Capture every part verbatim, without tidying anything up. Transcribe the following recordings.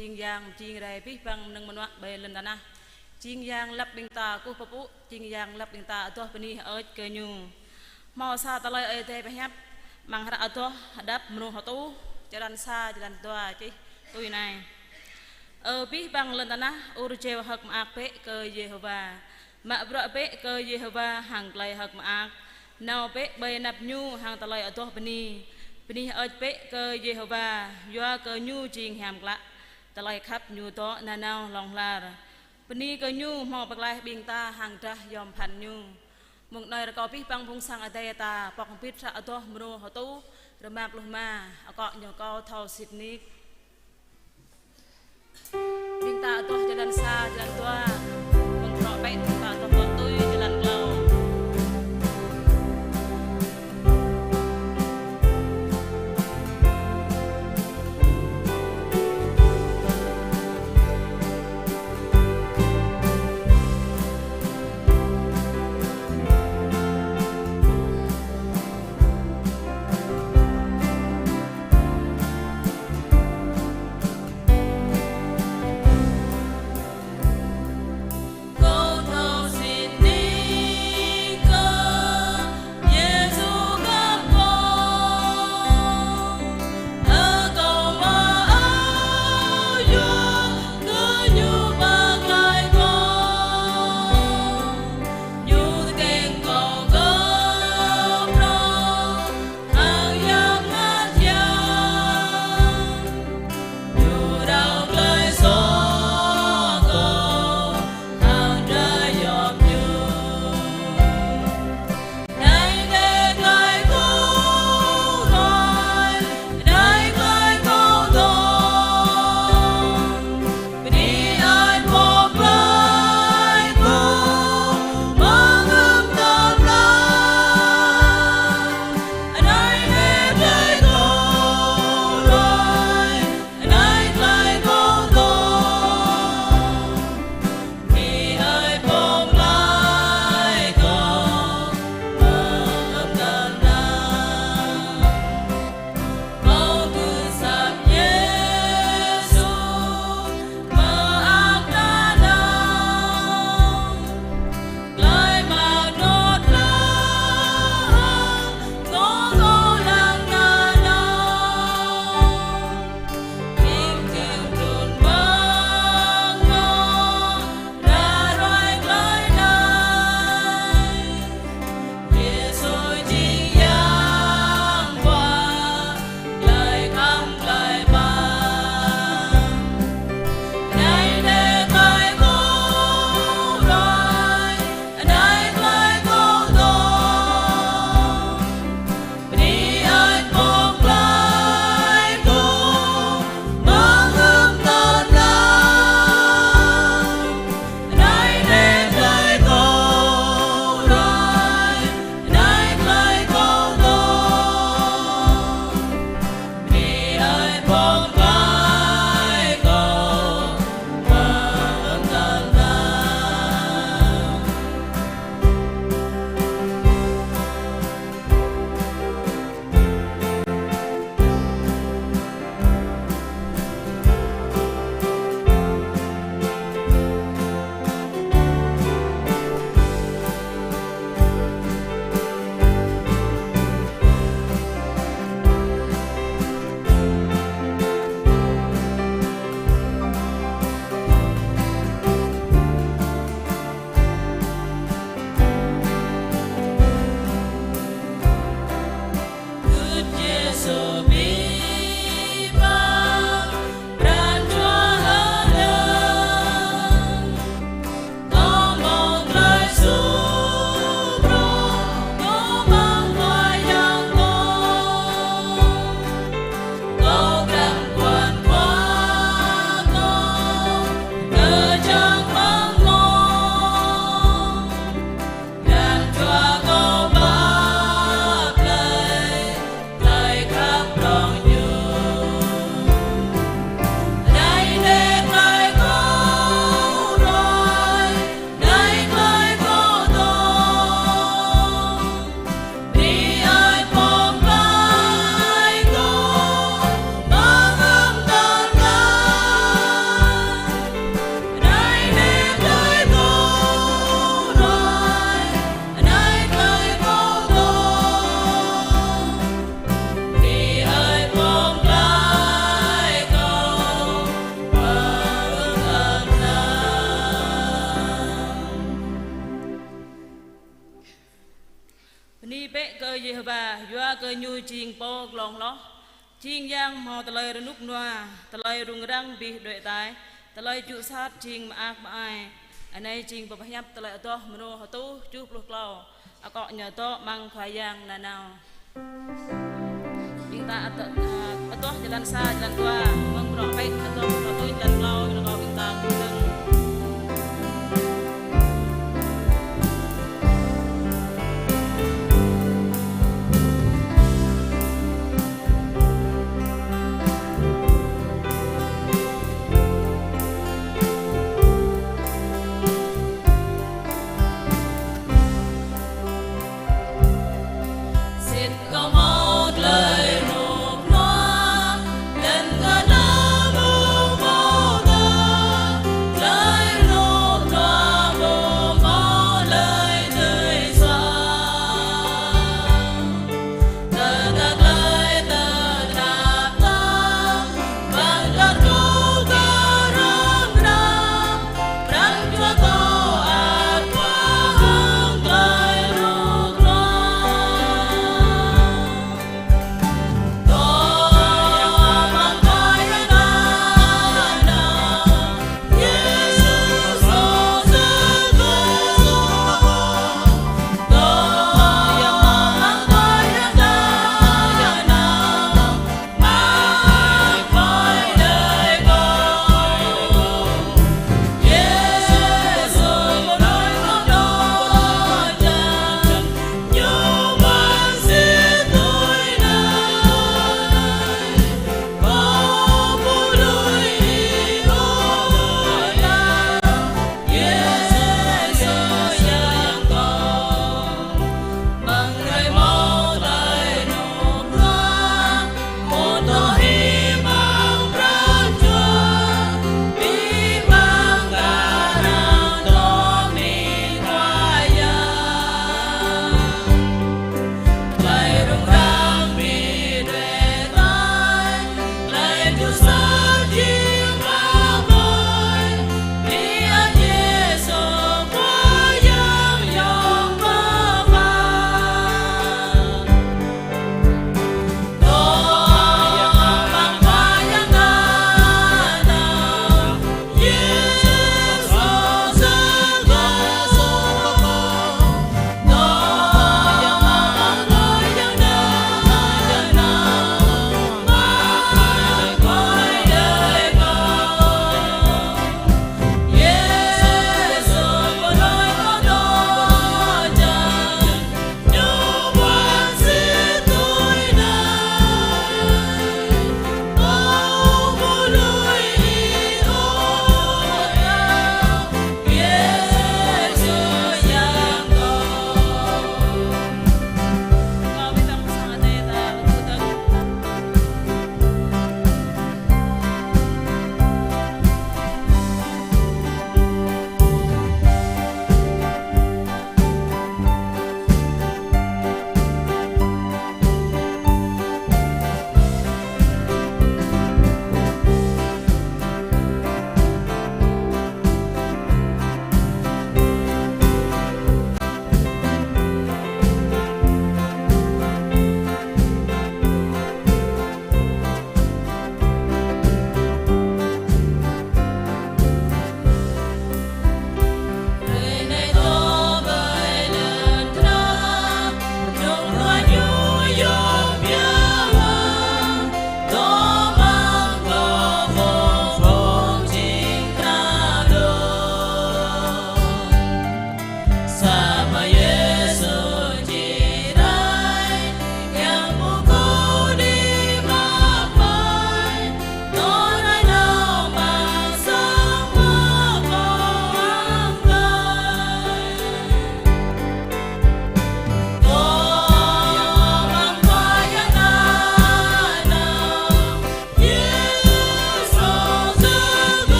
jing yang jing rai abih bang mơnơ̆ng mơnuă ƀơi lŏn tơnah. Jing yang lăp ƀing ta kơkuh pơpŭ, jing yang lăp ƀing ta adoh bơni hơơč kơ ñu. Hmâo sa tơlơi Ơi Adai pơhiăp amăng hră Adoh Hơđăp mrô hơtuh, črăn sa, črăn dua čih tui anai: Ơ abih bang lŏn tơnah, ur jeo hơ̆k mơak bĕ kơ Yêhôwa. Mă bruă bĕ kơ Yêhôwa hăng tơlơi hơ̆k mơak. Nao bĕ ƀơi anăp ñu hăng tơlơi adoh bơni. Bơni hơơč bĕ kơ Yêhôwa, yua kơ ñu jing hiam klă. Tơlơi khăp ñu dŏ nanao hlŏng lar. Bơni kơ ñu hmâo pơklaih ƀing ta hăng drah yom pơphan ñu. Mơ̆ng anai rơkâo abih bang phung sang Adai ta pŏk hơbĭt hră Adoh mrô hơtuh, rơma pluh rơma, akŏ ñu kâo thâo sĭt nik. Ƀing ta adoh jơlan sa, jơlan dua, mơ̆ng bruă bĕ ƀing ta adoh tui jơlan klâo. Ñu jing Pô glông hloh, jing Yang hmâo tơlơi rơnŭk rơnua, tơlơi rŭng răng abih đuaĭ ataih, tơlơi jŭ sat jing mơak mơai. Anai jing pơhiăp tơlơi adoh mrô hơtuh tơjuh pluh klâo. Akŏ ñu dŏ amăng Khua Yang nanao. Ƀing ta adoh, adoh jơlan sa, jơlan dua, mơ̆ng bruă pĕ, adoh bruă tui jơlan klâo, jơlan klâo ƀing ta kơdơ̆ng.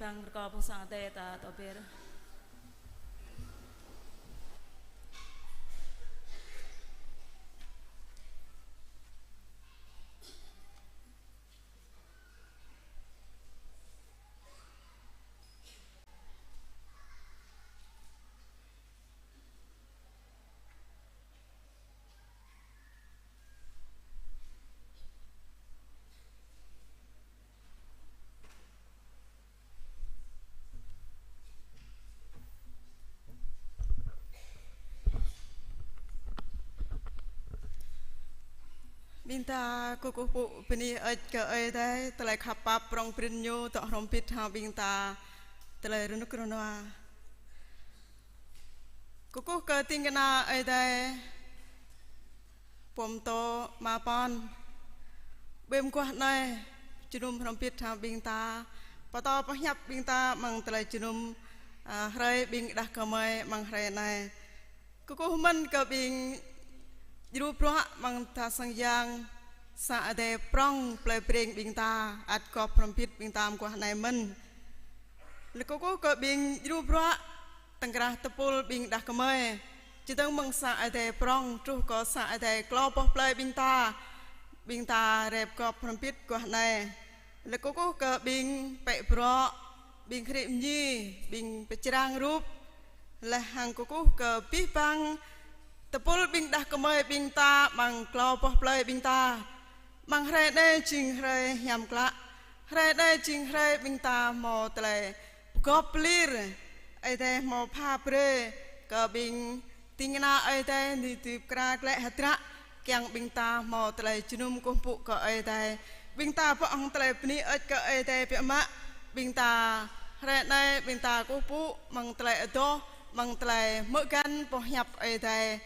Rơkâo ƀuh sang Adai ta tŏ ber. Ƀing ta kơkuh pơpŭ bơni hơơč kơ Ơi Adai, tơlơi khăp pap prŏng prin Ñu dŏ hrŏm hơbĭt hăng ƀing ta tơlơi rơnŭk rơnua. Kơkuh kơ ding kơna Ơi Adai, pô pơtô, ama pô ƀơi mơguah anai, jơnum hrŏm hơbĭt hăng ƀing ta, pơtô pơhiăp ƀing ta amăng tơlơi jơnum, a, hrơi ƀing đah kơmơi amăng hrơi anai. Kơkuh mơ̆n kơ ƀing djru bruă amăng tha sang yang, sang Adai prŏng plơi Breng ƀing ta, ăt gŏp hrŏm hơbĭt ƀing ta mơguah anai mơ̆n. Lĕ kơkuh kơ ƀing djru bruă tơ̆ng krah tơpul ƀing đah kơmơi, čơdơ̆ng mơ̆ng sang Adai prŏng truh kơ sang Adai klâo boh plơi ƀing ta, ƀing ta rep gŏp hrŏm hơbĭt guah anai. Lĕ kơkuh kơ ƀing pĕ bruă, ƀing hrĭ mơñi, ƀing pơčrang rup, laih hăng kơkuh kơ abih bang tơpul ƀing đah kơmơi ƀing ta amăng klâo boh plơi ƀing ta. Amăng hrơi anai jing hrơi hiam klă. Hrơi anai jing hrơi ƀing ta hmâo tơlơi pơgop pơlir. Ơi Adai hmâo pha brơi kơ ƀing ding kơna Ơi Adai dưi pơkra glaĭ hơdră, kiăng ƀing ta hmâo tơlơi jơnum kơkuh pơpŭ kơ Ơi Adai. Ƀing ta bŏ hăng tơlơi bơni hơơč kơ Ơi Adai biă mă. Ƀing ta hrơi anai ƀing ta kơkuh pơpŭ amăng tơlơi adoh, amăng tơlơi hmư̆ găn boh hiăp Ơi Adai,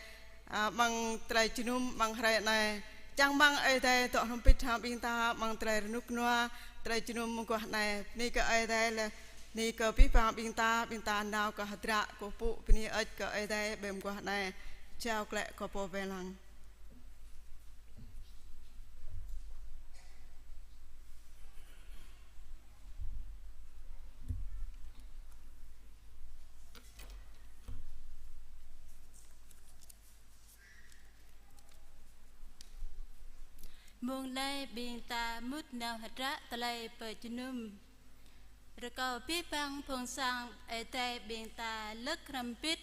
a, amăng tơlơi jơnum amăng hrơi anai. Čang rơmang Ơi Adai dŏ hrŏm hơbĭt hăng ƀing ta amăng tơlơi rơnŭk rơnua, tơlơi jơnum mơguah anai. Bơni kơ Ơi Adai laih, bơni kơ abih bang ƀing ta, ƀing ta nao kơ hơdră kơkuh pơpŭ bơni hơơč kơ Ơi Adai ƀơi mơguah anai. Jao glaĭ kơ pô wai lăng. Mông anai ƀing ta mŭt nao hơdră tơlơi pơjơnum. Rơkâo abih bang phung sang Ơi Adai ƀing ta lơ̆k hrŏm hơbĭt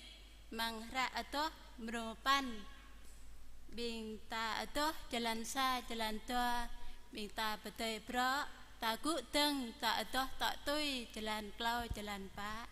amăng hră adoh mrô păn. Ƀing ta adoh jơlan sa, jơlan dua, ƀing ta pơdơi bruă, ta gŭ dơ̆ng, ta adoh tŏ tui jơlan klâo, jơlan pă.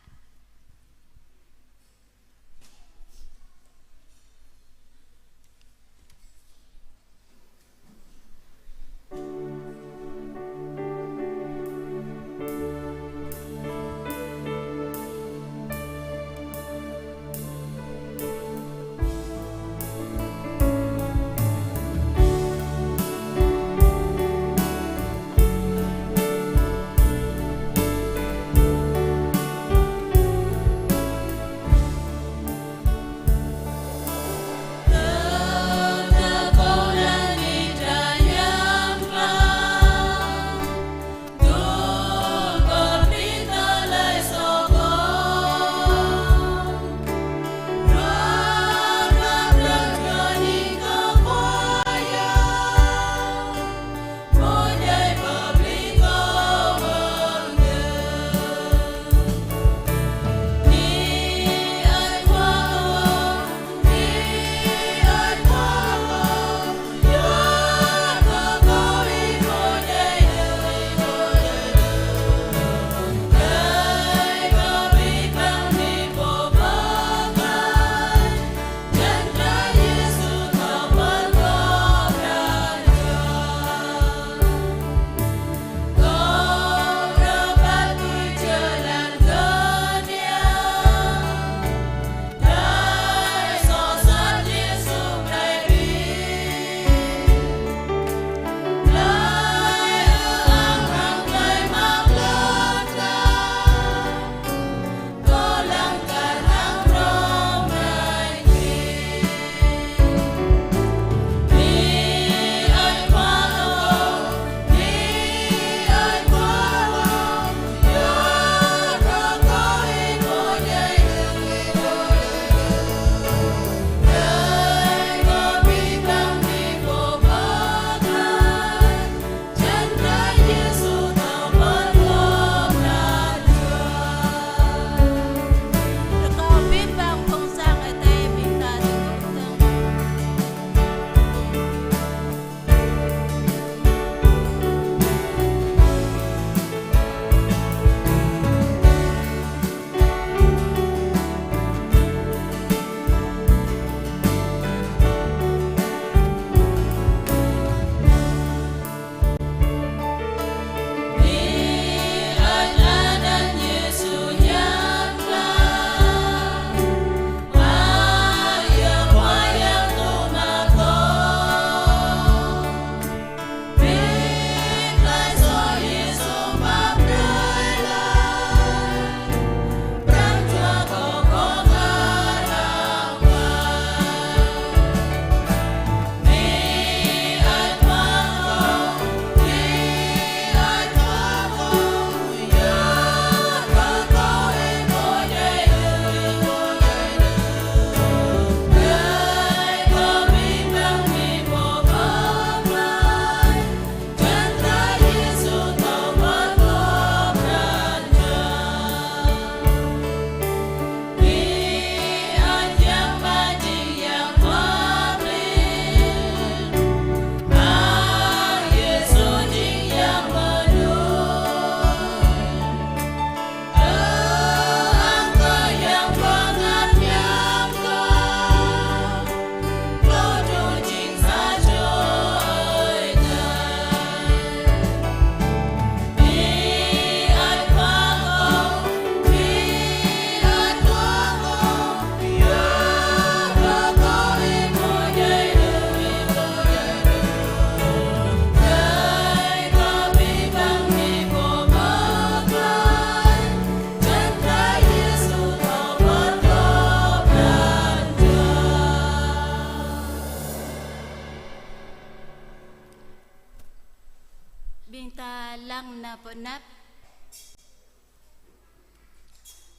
Ƀing ta lăng nao pơ anăp.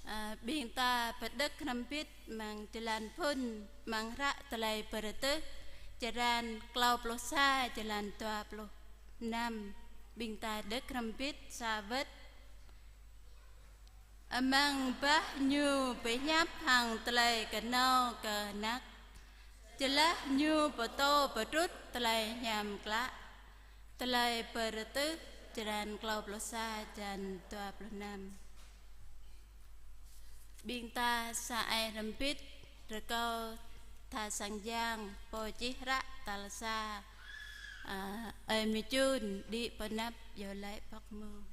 Ơ, ƀing ta pơđŏk hrŏm hơbĭt amăng jơlan phŭn, amăng hră Tơlơi Pơrơtuh, črăn klâo pluh sa, jơlan dua pluh năm. Ƀing ta đŏk hrŏm hơbĭt sa wơ̆t. Amăng bah ñu pơhiăp hăng tơlơi kơnâo kơnăk, jơlah ñu pơtô pơtrŭt tơlơi hiam klă. Tơlơi Pơrơtuh, črăn klâo pluh sa, jơlan dua pluh năm. Ƀing ta sa ai hrŏm hơbĭt, rơkâo tha sang yang pô čih hră tal sa, ơ, ơi Mơčun, đĭ pơ anăp iâu laĭ pŏk mông.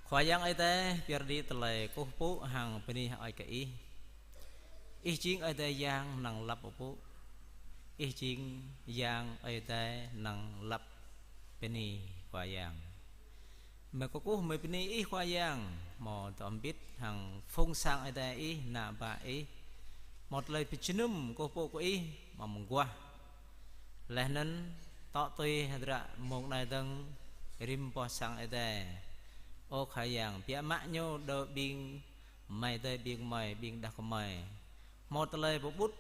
Khua Yang Ơi Adai, pơyơr đĭ tơlơi kơkuh pơpŭ hăng bơni hơơč kơ Ih. Ih jing Ơi Adai Yang năng lăp pơpŭ. Ih jing Yang Ơi Adai năng lăp bơni, Khua Yang. Mơi kơkuh mơi bơni Ih, Khua Yang, hmâo dŏ hơbĭt hăng phung sang Ơi Adai Ih, ană bă Ih, hmâo tơlơi pơjơnum kơkuh pơpŭ kơ Ih, hmâo mơguah. Laih anŭn tŏ tui hơdră mông anai dơ̆ng rĭm boh sang Ơi Adai. Ơ Khua Yang, biă mă ñu đơ ƀing amai adơi ƀing gơmơi, ƀing đah kơmơi, hmâo tơlơi pơƀut,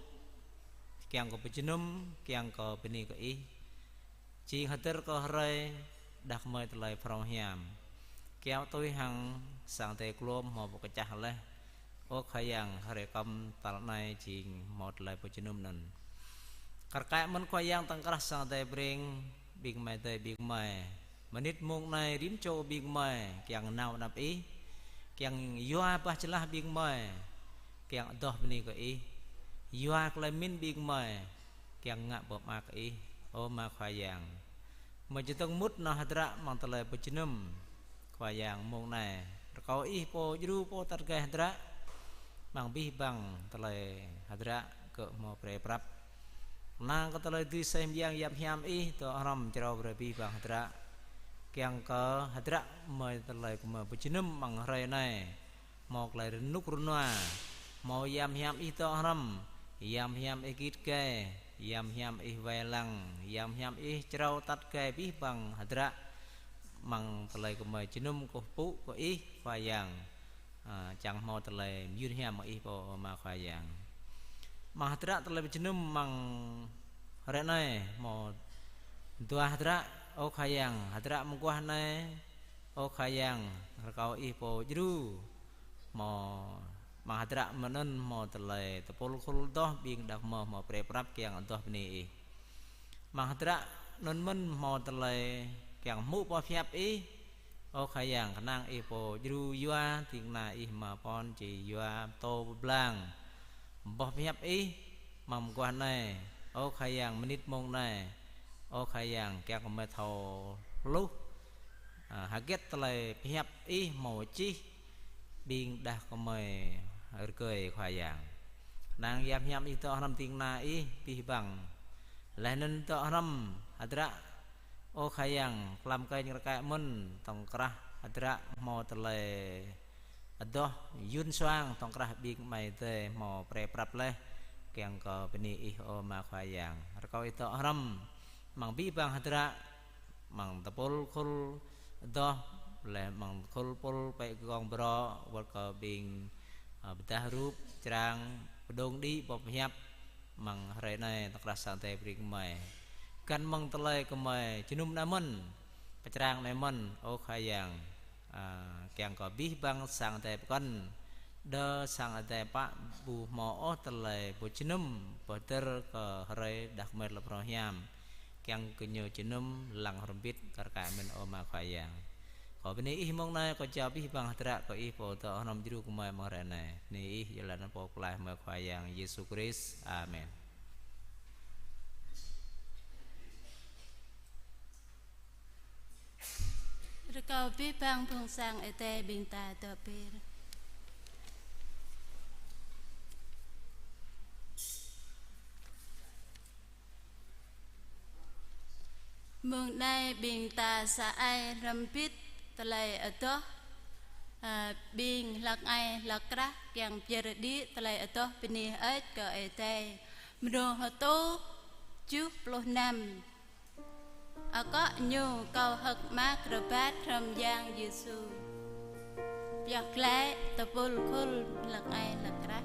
kiăng kơ pơjơnum, kiăng kơ bơni kơ Ih. Jing hơdơr kơ hrơi đah kơmơi tơlơi phrâo hiam, kiaŏ tui hăng sang Ơi Adai glông hmâo pơkơčah laih. Ơ Khua Yang, hrơi kơm tal anai jing hmâo tơlơi pơjơnum anŭn. Kar kaĭ mơ̆n Khua Yang tŏng krah sang Ơi Adai Breng, ƀing amai adơi ƀing gơmơi, mơnit mông anai rĭm čô ƀing gơmơi kiăng nao anăp Ih, kiăng yua bah jơlah ƀing gơmơi, kiăng adoh bơni kơ Ih, yua tơlơi pơmĭn ƀing gơmơi, kiăng ngă pơmơak kơ Ih, ơ Ama Khua Yang. Mơi čơdơ̆ng mŭt nao hơdră amăng tơlơi pơjơnum, Khua Yang, mông anai rơkâo Ih pô djru pô tăt gai hơdră, amăng abih bang tơlơi hơdră gơ̆ hmâo brơi prăp. Kơnang kơ tơlơi dưi aseh mơyang yap hiam Ih dŏ hrŏm jrao brơi abih bang hơdră. Kiăng kơ hơdră mơi tơlơi gơmơi pơjơnum amăng hrơi anai hmâo tơlơi rơnŭk rơnua, hmâo yap hiam Ih dŏ hrŏm, yap hiam Ih git gai, yap hiam Ih wai lăng, yap hiam Ih jrao tăt gai abih bang hơdră amăng tơlơi gơmơi jơnum kơkuh pơpŭ kơ Ih, Khua Yang. Ơ, čang hmâo tơlơi mơyun hiam mơ̆ng Ih pô, ơ Ama Khua Yang. Amăng hơdră tơlơi pơjơnum amăng hrơi anai hmâo dua hơdră, ơ Khua Yang, hơdră mơguah anai, ơ Khua Yang, rơkâo Ih pô djru, hmâo amăng hơdră mơ̆n anŭn hmâo tơlơi tơpul khul adoh ƀing đah kơmơi hmâo brơi prăp kiăng adoh bơni Ih. Amăng hơdră anŭn mơ̆n hmâo tơlơi kiăng hmư̆ boh pơhiăp Ih. Ơ Khua Yang, kơnang Ih pô djru yua ding kơna Ih mă pôn či yua pơtô pơblang boh pơhiăp Ih amăng mơguah anai. Ơ Khua Yang, mơnit mông anai, ơ Khua Yang, kiăng kơ gơmơi thâo hluh, ơ, hơget tơlơi pơhiăp Ih hmâo čih ƀing đah kơmơi rơgơi, Khua Yang. Kơnang yap hiam Ih dŏ hrŏm ding kơna Ih abih bang. Laih anŭn dŏ hrŏm hơdră, ơ Khua Yang, klăm kơnh rơkơi mơ̆n, tŏng krah hơdră hmâo tơlơi adoh yun suang, tŏng krah ƀing amai adơi hmâo brơi prăp laih, kiăng kơ bơni Ih, ơ Ama Khua Yang. Rơkâo Ih dŏ hrŏm amăng abih bang hơdră, amăng tơpul khul adoh, laih amăng khul pul pĕ gong brŏ, wơ̆t kơ ƀing, ơ, pơdah rup, črang, pơdŏng đĭ boh pơhiăp amăng hrơi anai, tŏng krah sang Ơi Adai Breng gơmơi. Găn mơ̆ng tơlơi gơmơi jơnum anai mơ̆n, pơčrang anai mơ̆n, ơ Khua Yang, ơ, kiăng kơ abih bang sang Ơi Adai pơkŏn, đơ sang Ơi Adai pă ƀu hmâo ôh tơlơi pơjơnum, pơhơdơr kơ hrơi đah kơmơi tơlơi phrâo hiam, kiăng kơ ñu jơnum lăng hrŏm hơbĭt kar kaĭ mơ̆n, ơ Ama Khua Yang. Kâo bơni Ih mông anai, kâo jao abih bang hơdră kơ Ih pô dŏ hrŏm djru kơ gơmơi amăng hrơi anai. Bơni Ih, yua anăn Pô Pơklaih gơmơi Khua Yang Yêsu Krist. Amen. Rơkâo abih bang phung sang Ơi Adai ƀing ta dŏ ber. Mông anai ƀing ta sa ai hrŏm hơbĭt tơlơi adoh, ơ, ƀing hlăk ai hlăk krah kiăng pơyơr đĭ tơlơi adoh bơni hơơč kơ Ơi Adai. Mrô hơtuh tơjuh pluh năm. Akŏ ñu kâo hơ̆k mơak rơbat hrŏm Yang Yêsu. Pioh glaĭ tơpul khul hlăk ai hlăk krah.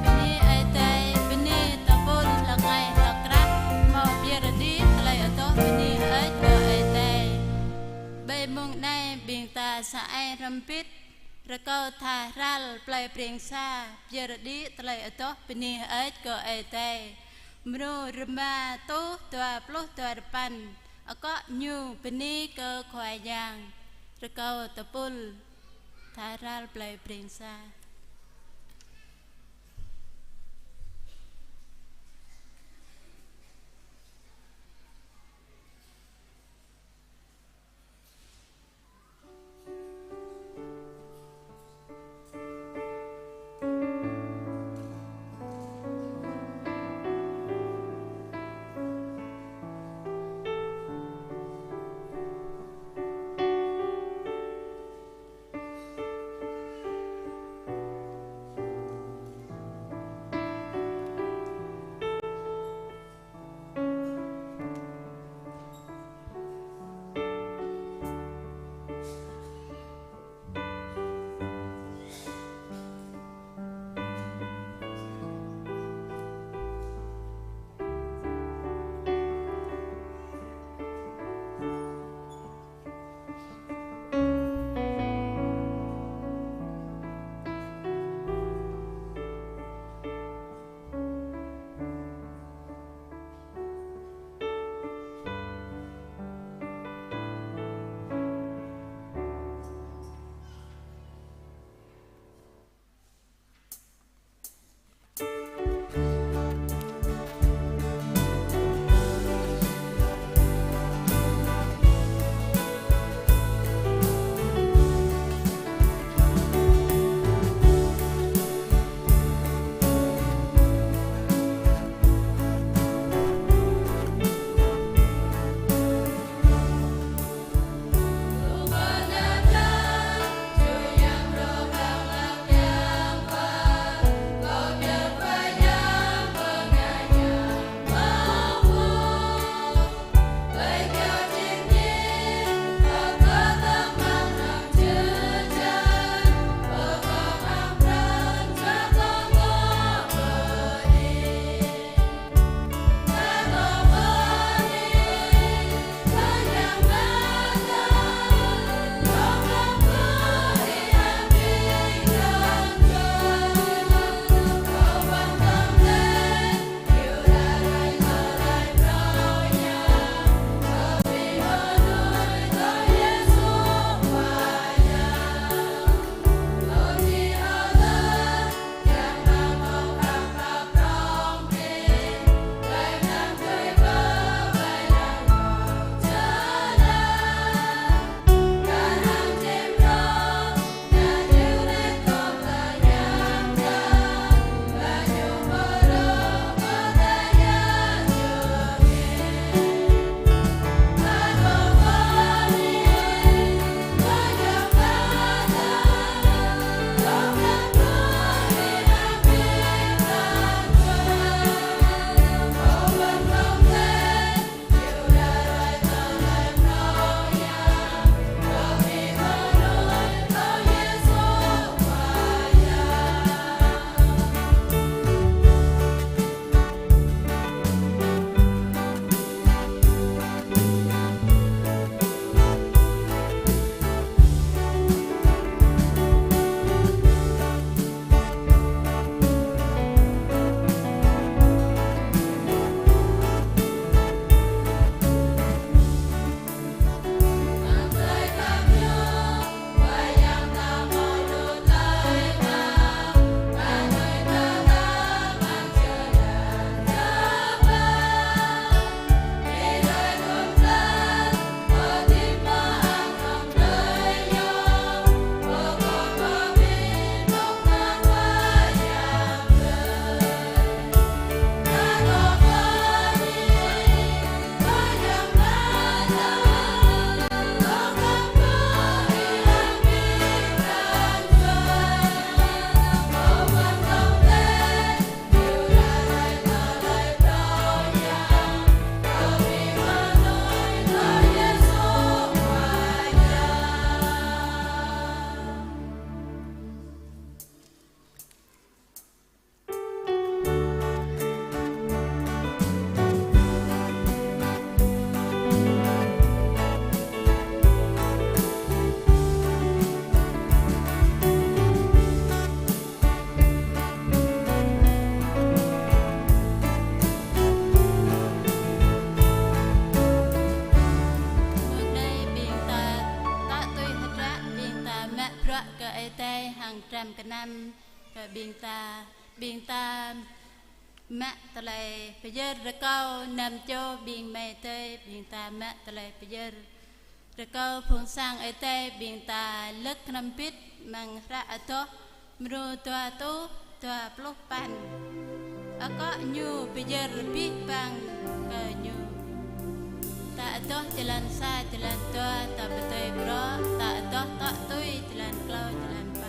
Bơni Ơi Adai, bơni tơpul hlăk ai hlăk krah, hmâo pơyơr đĭ tơlơi adoh bơni hơơč kơ Ơi Adai. Ƀơi mông anai ƀing ta sa ai hrŏm hơbĭt Rơkâo tha hral plei Preng Sa, pơyơr đĭ tơlơi adoh bơni hơơč kơ Ơi Adai. Mrô rơma tuh dua pluh dua rơpăn, akŏ ñu bơni kơ Khua Yang. Rơkâo tơpul tha hral plei Preng Sa. kơ Ơi Adai hăng trăm gơnam kơ ƀing ta, ƀing ta mă tơlơi pơyơr rơkâo, năm čô ƀing amai adơi ƀing ta mă tơlơi pơyơr rơkâo phung sang Ơi Adai ƀing ta lơ̆k hrŏm hơbĭt amăng hră Adoh mrô dua rơtuh dua pluh păn. Akŏ ñu pơyơr abih bang kơ ñu. Ta adoh jơlan sa, jơlan dua, ta pơdơi bruă, ta adoh tŏ tui jơlan klâo, jơlan pă.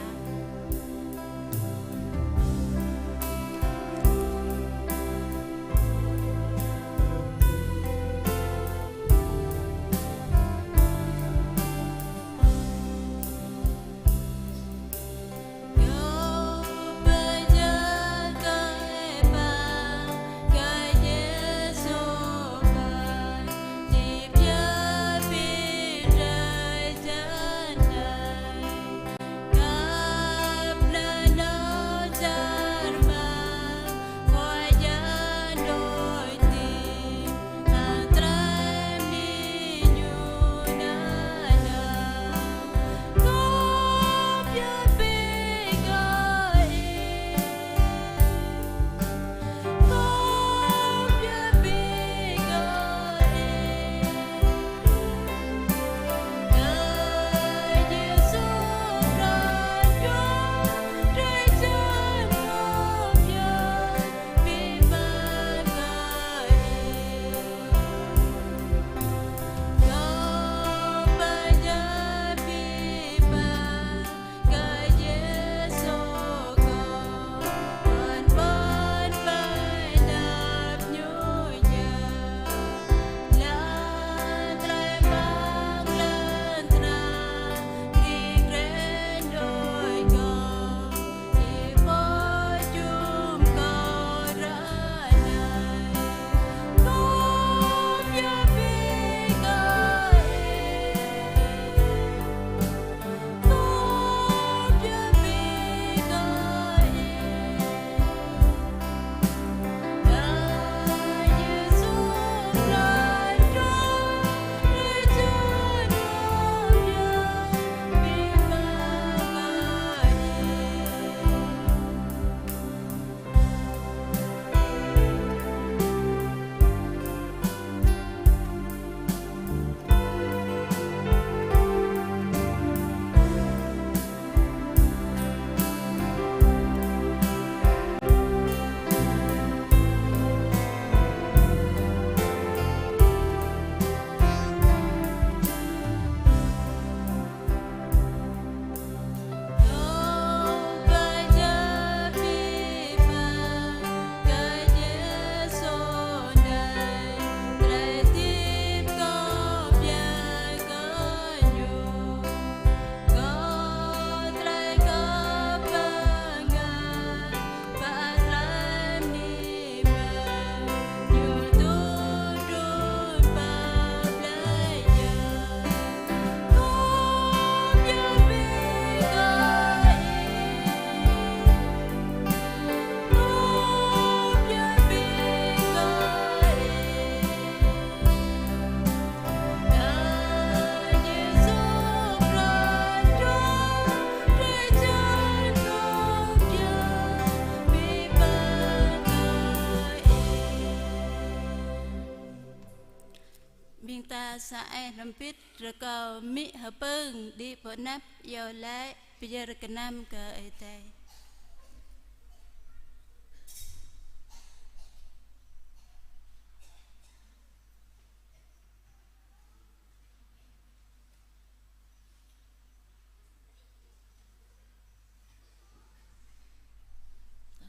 Ƀing ta sa ai hrŏm hơbĭt rơkâo amĭ H'Pưng đĭ pơ anăp iâu laĭ pơyơr gơnam kơ Ơi Adai.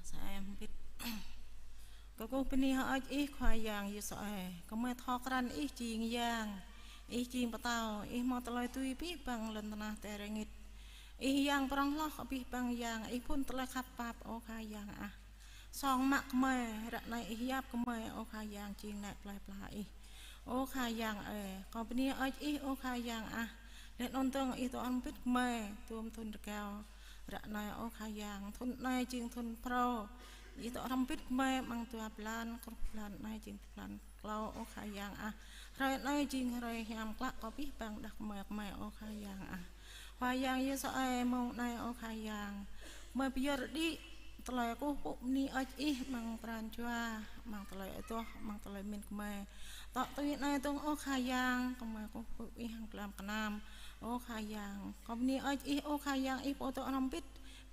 Sa ai hrŏm hơbĭt. Kơkuh bơni hơơč Ih Khua Yang Yêsu ơi. Gơmơi thâo krăn Ih jing Yang, Ih jing Pơtao, Ih hmâo tơlơi dưi abih bang lŏn tơnah tơring. Ih Yang prŏng hloh abih bang yang, Ih phŭn tơlơi khăp pap, ơ Khua Yang ah. Song mă gơmơi, ră anai Ih yap gơmơi, ơ Khua Yang jing nai plơi pla Ih. Ơ Khua Yang ơi, kâo bơni hơơč Ih, ơ Khua Yang ah. Laih anŭn dơ̆ng Ih dŏ hrŏm hơbĭt gơmơi, tơm thŭn rơgao. Ră anai, ơ Khua Yang, thŭn anai jing thŭn phrâo. Ih dŏ hrŏm hơbĭt gơmơi amăng dua blan, truh blan anai jing blan klâo, ơ Khua Yang ah. Hrơi anai jing hrơi hiam klă kơ abih bang đah kơmơi gơmơi, ơ Khua Yang ah. Khua Yang Yêsu ơi, mông anai ơ Khua Yang, gơmơi pơyơr đĭ tơlơi kơkuh pơpŭ bơni hơơč Ih amăng pran jua, amăng tơlơi adoh, amăng tơlơi pơmĭn gơmơi. Tŏ tui anai dơ̆ng ơ Khua Yang, gơmơi kơkuh pơpŭ Ih hăng glăm gơnam. Ơ Khua Yang, kâo bơni hơơč Ih, ơ Khua Yang, Ih pô dŏ hrŏm hơbĭt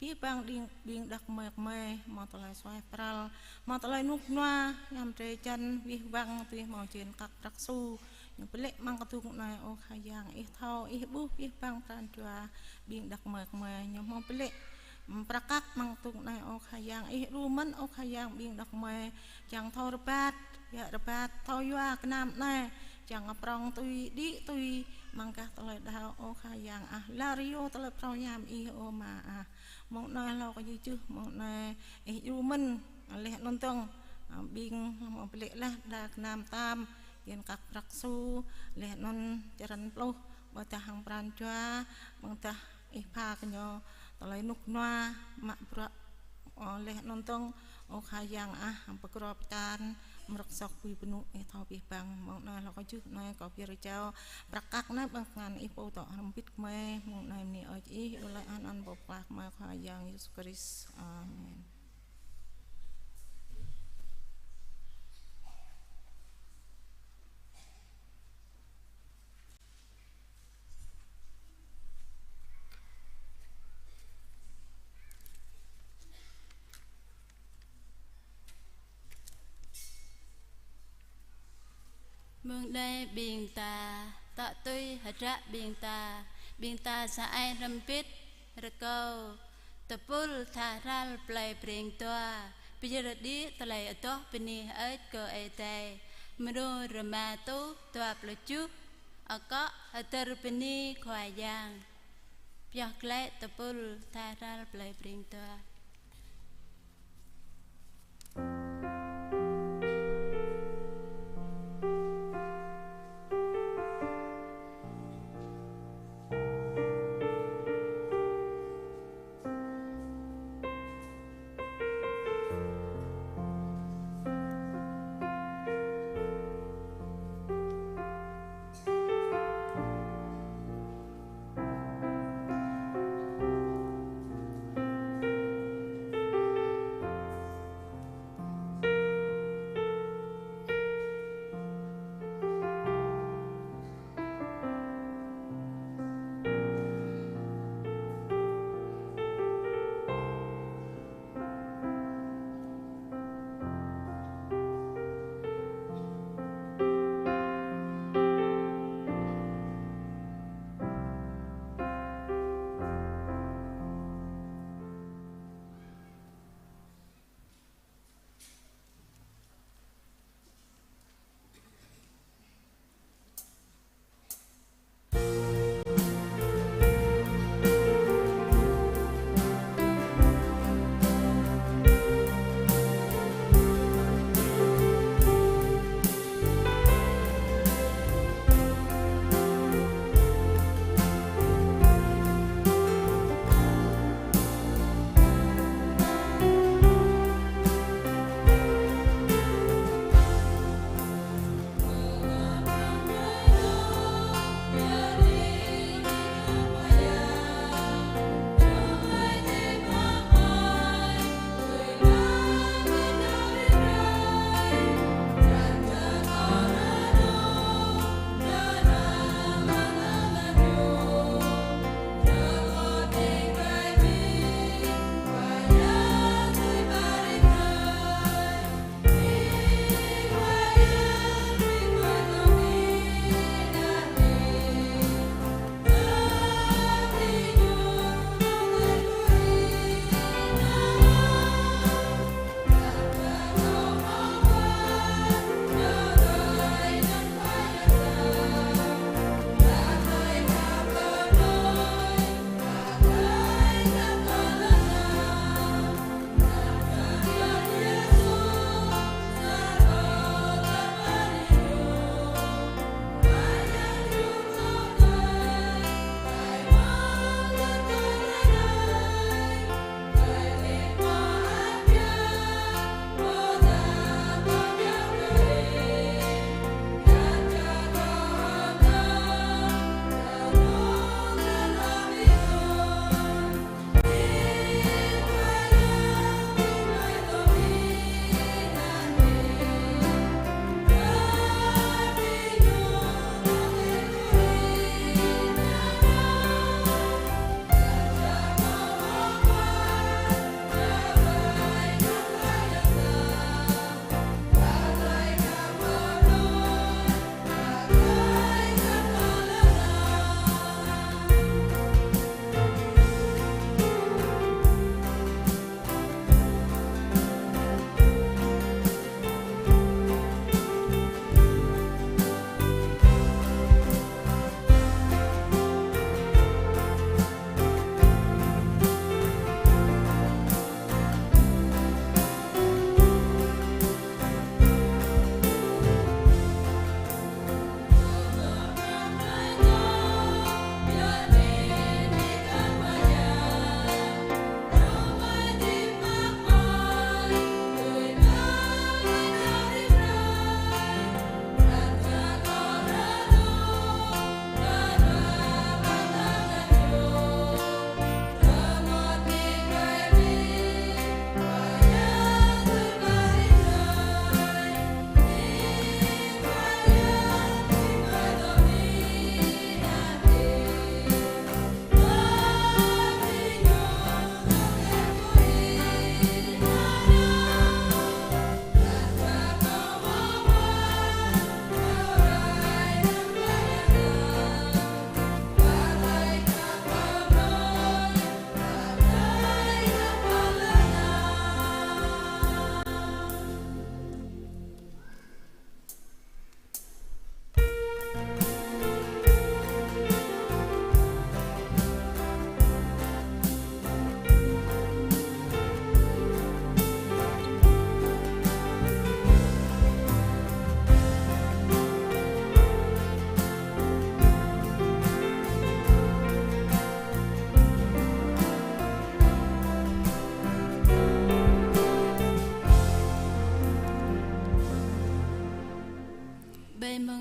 abih bang ƀing, ƀing đah kơmơi gơmơi, hmâo tơlơi suaih pral, hmâo tơlơi rơnŭk rơnua, hiam drơi jăn, abih bang tui hmâo jên kăk prăk su. Ñu pơlĕ amăng kơdung anai ơ Khua Yang, Ih thâo, Ih ƀuh abih bang pran jua ƀing đah kơmơi gơmơi, ñu hmâo pơlĕ, ưm, prăk kăk amăng kơdung anai ơ Khua Yang, Ih đru mơ̆n ơ Khua Yang ƀing đah kơmơi, čang thâo rơbat, djă rơbat, thâo yua gơnam anai, čang prŏng tui, đĭ tui, amăng gah tơlơi đaŏ ơ Khua Yang ah, lar yơh tơlơi phrâo hiam Ih ơ Ama ah. Mông anai hlâo kơ jưh jưh, mông anai Ih đru mơ̆n, laih anŭn dơ̆ng, a, ƀing hmâo pơlĕ laih đa gơnam tam, jên kăk prăk su, laih anŭn črăn pluh, ƀôdah hăng pran jua, ƀôdah Ih pha kơ ñu tơlơi rơnŭk rơnua, mă bruă, ơ, laih anŭn dơ̆ng, ơ Khua Yang ah, hăng pơkrô pơčan, mơ̆ng rơ̆k sŏk bui pơnŭ, Ih thâo abih bang. Mông anai hlâo kơ jưh anai kâo pơyơr jao prăk kăk anai ƀơi tơngan Ih pô dŏ hrŏm hơbĭt gơmơi, mông anai bơni hơơč Ih, iâu laĭ anăn Pô Pơklaih gơmơi Khua Yang Yêsu Krist. Amen. Mơ̆ng anai ƀing ta, tŏ tui hơdră ƀing ta, ƀing ta sa ai hrŏm hơbĭt, rơkâo, tơpul tha hral plei Breng Dua, pơyơr đĭ tơlơi adoh bơni hơơč kơ Ơi Adai, mrô rơma rơtuh dua pluh tơjuh, akŏ hơdơr bơni Khua Yang. Pioh glaĭ tơpul tha hral plei Breng Dua.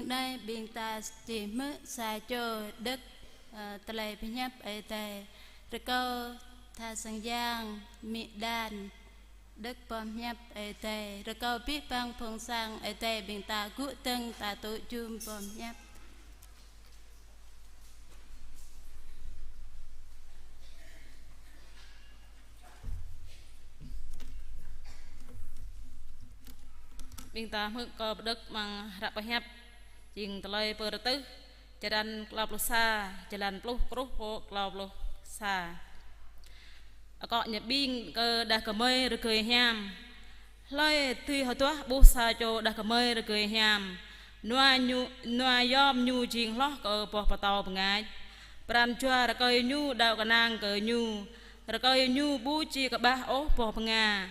Anai ƀing ta či hmư̆ sa čô đŏk, ơ, tơlơi pơhiăp Ơi Adai. Rơkâo tha sang yang amĭ Đan đŏk boh pơhiăp Ơi Adai. Rơkâo abih bang phung sang Ơi Adai ƀing ta gŭ dơ̆ng ta tŭ jum boh pơhiăp. Ƀing ta hmư̆ kâo pơđŏk amăng hră pơhiăp jing tơlơi Pơrơtuh, črăn klâo pluh sa, jơlan pluh truh pơ klâo pluh sa. Akŏ ñu ƀing kơ đah kơmơi rơgơi hiam. Hlơi dưi hơduah ƀuh sa čô đah kơmơi rơgơi hiam? Nua ñu, nua yom ñu jing hloh kơ boh pơtâo bơngač. Pran jua rơkơi ñu đaŏ kơnang kơ ñu. Rơkơi ñu ƀu či kơƀah ôh boh bơnga.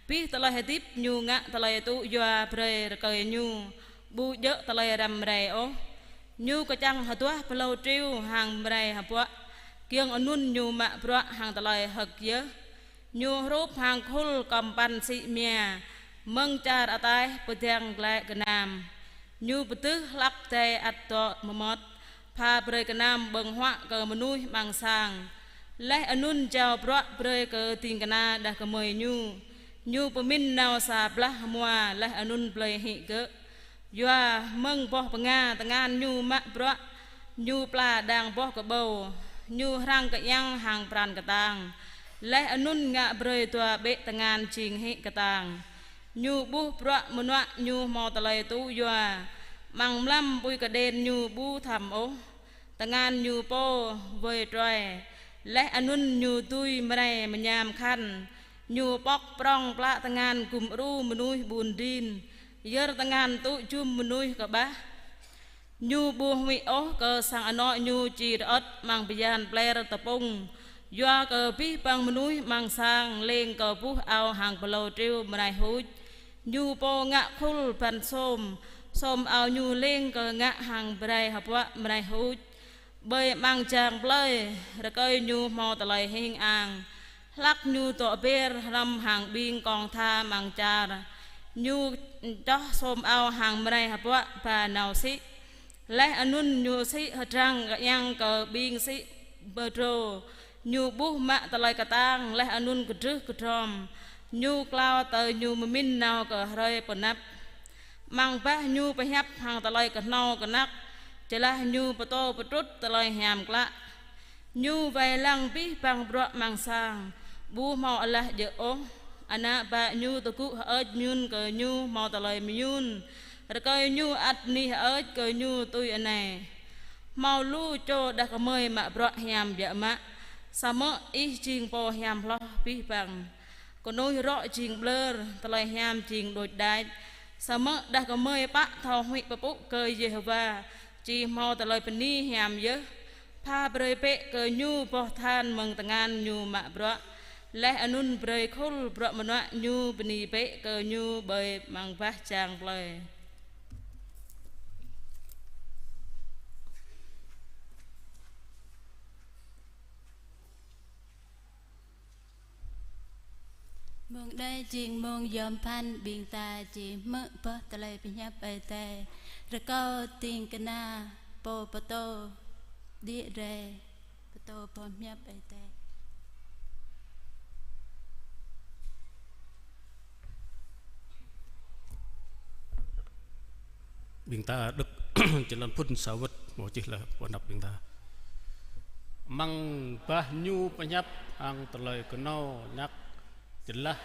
Abih tơlơi hơdip ñu ngă tơlơi tŭ yua brơi rơkơi ñu, ƀu djơ̆ tơlơi răm rai ôh. Ñu kơčăng hơduah pơlâo triu hăng mrai hơpuă, giŏng anŭn ñu mă bruă hăng tơlơi hơ̆k yơh. Ñu hrup hăng khul kơmpăn sĭ mia, mơ̆ng čar ataih pơdơ̆ng glaĭ gơnam. Ñu pơdưh hlăp adai ăt dŏ mơmŏt, pha brơi gơnam ƀơ̆ng huă kơ mơnuih amăng sang. Laih anŭn jao bruă brơi kơ ding kơna đah kơmơi ñu. Ñu pơmĭn nao sa blah hmua laih anŭn blơi hĭ gơ̆. Yua mơ̆ng boh bơnga tơngan ñu mă bruă, ñu pla đang boh kơƀâo, ñu hrăng kơiăng hăng pran kơtang. Laih anŭn ngă brơi dua ƀĕ tơngan jing hĭ kơtang. Ñu ƀuh bruă mơnuă ñu hmâo tơlơi tŭ yua, amăng mlam apui kơđen ñu ƀu thăm ôh. Tơngan ñu pô wơi truai, laih anŭn ñu dưi mrai mơñam khăn. Ñu pŏk prŏng plă tơngan gum djru mơnuih ƀun djin, yơr tơngan tŭ jum mơnuih kơƀah. Ñu ƀu huĭ ôh kơ sang anŏ ñu či rơŏt amăng bơyan pler tơpŭng, yua kơ abih bang mơnuih amăng sang lêng kơ buh ao hăng pơlâo triu mrai huč. Ñu pô ngă khul băn sôm, sôm ao ñu lêng kơ ngă hăng mrai hơpuă mrai huč. Ƀơi amăng jang plơi, rơkơi ñu hmâo tơlơi hing ang. Hlăk ñu dŏ ber hrŏm hăng ƀing kông tha amăng čar, ñu čoh sôm ao hăng mrai hơpuă ba nao sĭ. Laih anŭn ñu sĭ hơdrăng kơiăng kơ ƀing sĭ pơdrô. Ñu ƀuh mă tơlơi kơtang, laih anŭn kơdrưh kơdrŏm. Ñu klao tơl ñu pơmĭn nao kơ hrơi pơanăp. Amăng bah ñu pơhiăp hăng tơlơi kơhnâo kơnăk, jơlah ñu pơtô pơtrŭt tơlơi hiam klă. Ñu wai lăng abih bang bruă amăng sang, ƀu hmâo alah djơ̆ ôh. Ană bă ñu tơgŭ hơơč mơyŭn kơ ñu hmâo tơlơi mơyŭn. Rơkơi ñu ăt bơni hơơč kơ ñu tui anai: Hmâo lu čô đah kơmơi mă bruă hiam biă mă, samơ̆ ih jing pô hiam hloh abih bang. Kơnuih rŏ jing ƀlơr, tơlơi hiam jing đôč đač. Samơ̆ đah kơmơi pă thâo huĭ pơpŭ kơ Yêhôwa, či hmâo tơlơi bơni hiam yơh. Pha brơi bĕ kơ ñu boh than mơ̆ng tơngan ñu mă bruă, laih anŭn brơi khul bruă mơnuă ñu bơni bĕ kơ ñu ƀơi amăng bah jang plơi. Mông anai jing mông yom pơphan, ƀing ta či hmư̆ boh tơlơi pơhiăp Ơi Adai. Rơkâo ding kơna pô pơtô đĭ rai pơtô boh pơhiăp Ơi Adai. Ƀing ta đŏk jơlan phŭn sa wơ̆t, hmâo čih laih pơanăp ƀing ta. Amăng bah ñu pơhiăp hăng tơlơi kơhnâo kơnăk, jơlah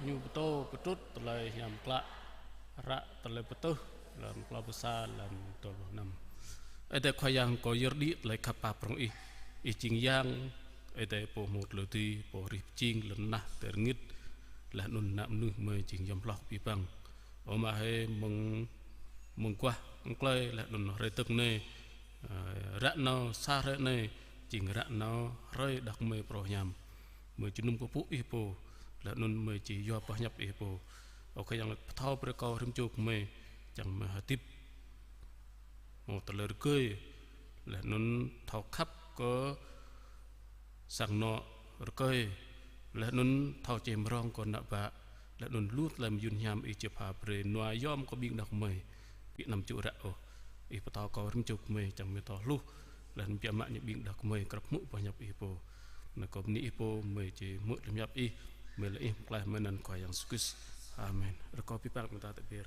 ñu pơtô pơtrŭt tơlơi hiam klă. Hră Tơlơi Pơtưh, lăm klâo pluh sa, lăm dua pluh năm. Ơi Adai Khua Yang, kâo yơr đĭ tơlơi khăp pap prŏng Ih. Ih jing Yang, Ơi Adai pô hmâo tơlơi dưi, pô hrih pơjing lŏn tơnah tơl rơngit, laih anŭn ană mơnuih gơmơi jing yom hloh abih bang. Ơ Ama hơi, mơ̆ng, mơ̆ng guah mơ̆ng klơi, laih anŭn hrơi dơ̆ng anai, ơ, ră nao sa hrơi anai, jing ră nao hrơi đah kơmơi phrâo hiam. Gơmơi jơnum kơkuh Ih pô, laih anŭn gơmơi či yua boh pơhiăp Ih pô. Ơ Khua Yang, pơthâo brơi kơ rĭm čô gơmơi, čang gơmơi hơdip hmâo tơlơi rơgơi, laih anŭn thâo khăp kơ sang anŏ rơkơi, laih anŭn thâo čih mơrong kơ ană bă, laih anŭn lu tơlơi mơyŭn hiam Ih či pha brơi nua yom kơ ƀing đah kơmơi, ƀu anăm čŭ ră ôh. Ih pơtô kơ rĭm čô gơmơi čang mơ̆ tơhluh, laih anŭn biă mă ñu ƀing đah kơmơi krăp hmư̆ boh hiăp Ih pô. Anŭn kơ bơni Ih pô, gơmơi či hmư̆ tơlơi hiăp Ih, gơmơi lĕ Ih pơklaih mơ̆ng anăn Khua Yang Yêsu Krist. Amen. Rơkâo abih bang ƀing ta tơbiă.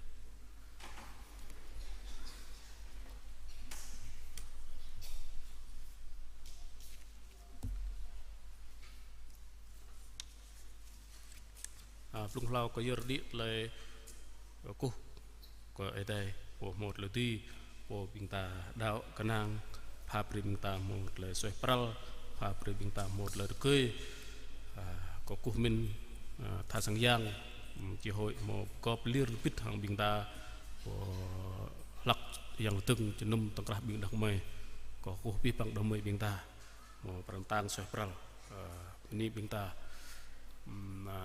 A, blung hlâo kơ yơr đĭ tơlơi kơkuh kơ Ơi Adai, pô hmâo tơlơi dưi, pô ƀing ta đaŏ kơnang, pha brơi ƀing ta hmâo tơlơi suaih pral, pha brơi ƀing ta hmâo tơlơi rơgơi. A, kơkuh mĭn, a, tha sang yang, či huĭ hmâo pơgop lir bit hăng ƀing ta, pô hlăk yang lơdơ̆ng jơnum tơ̆ng krah ƀing đah kơmơi, kơkuh abih bang đah kơmơi ƀing ta. Mơ̆ pran tang suaih pral, ơ, bơni ƀing ta. Ưm, a,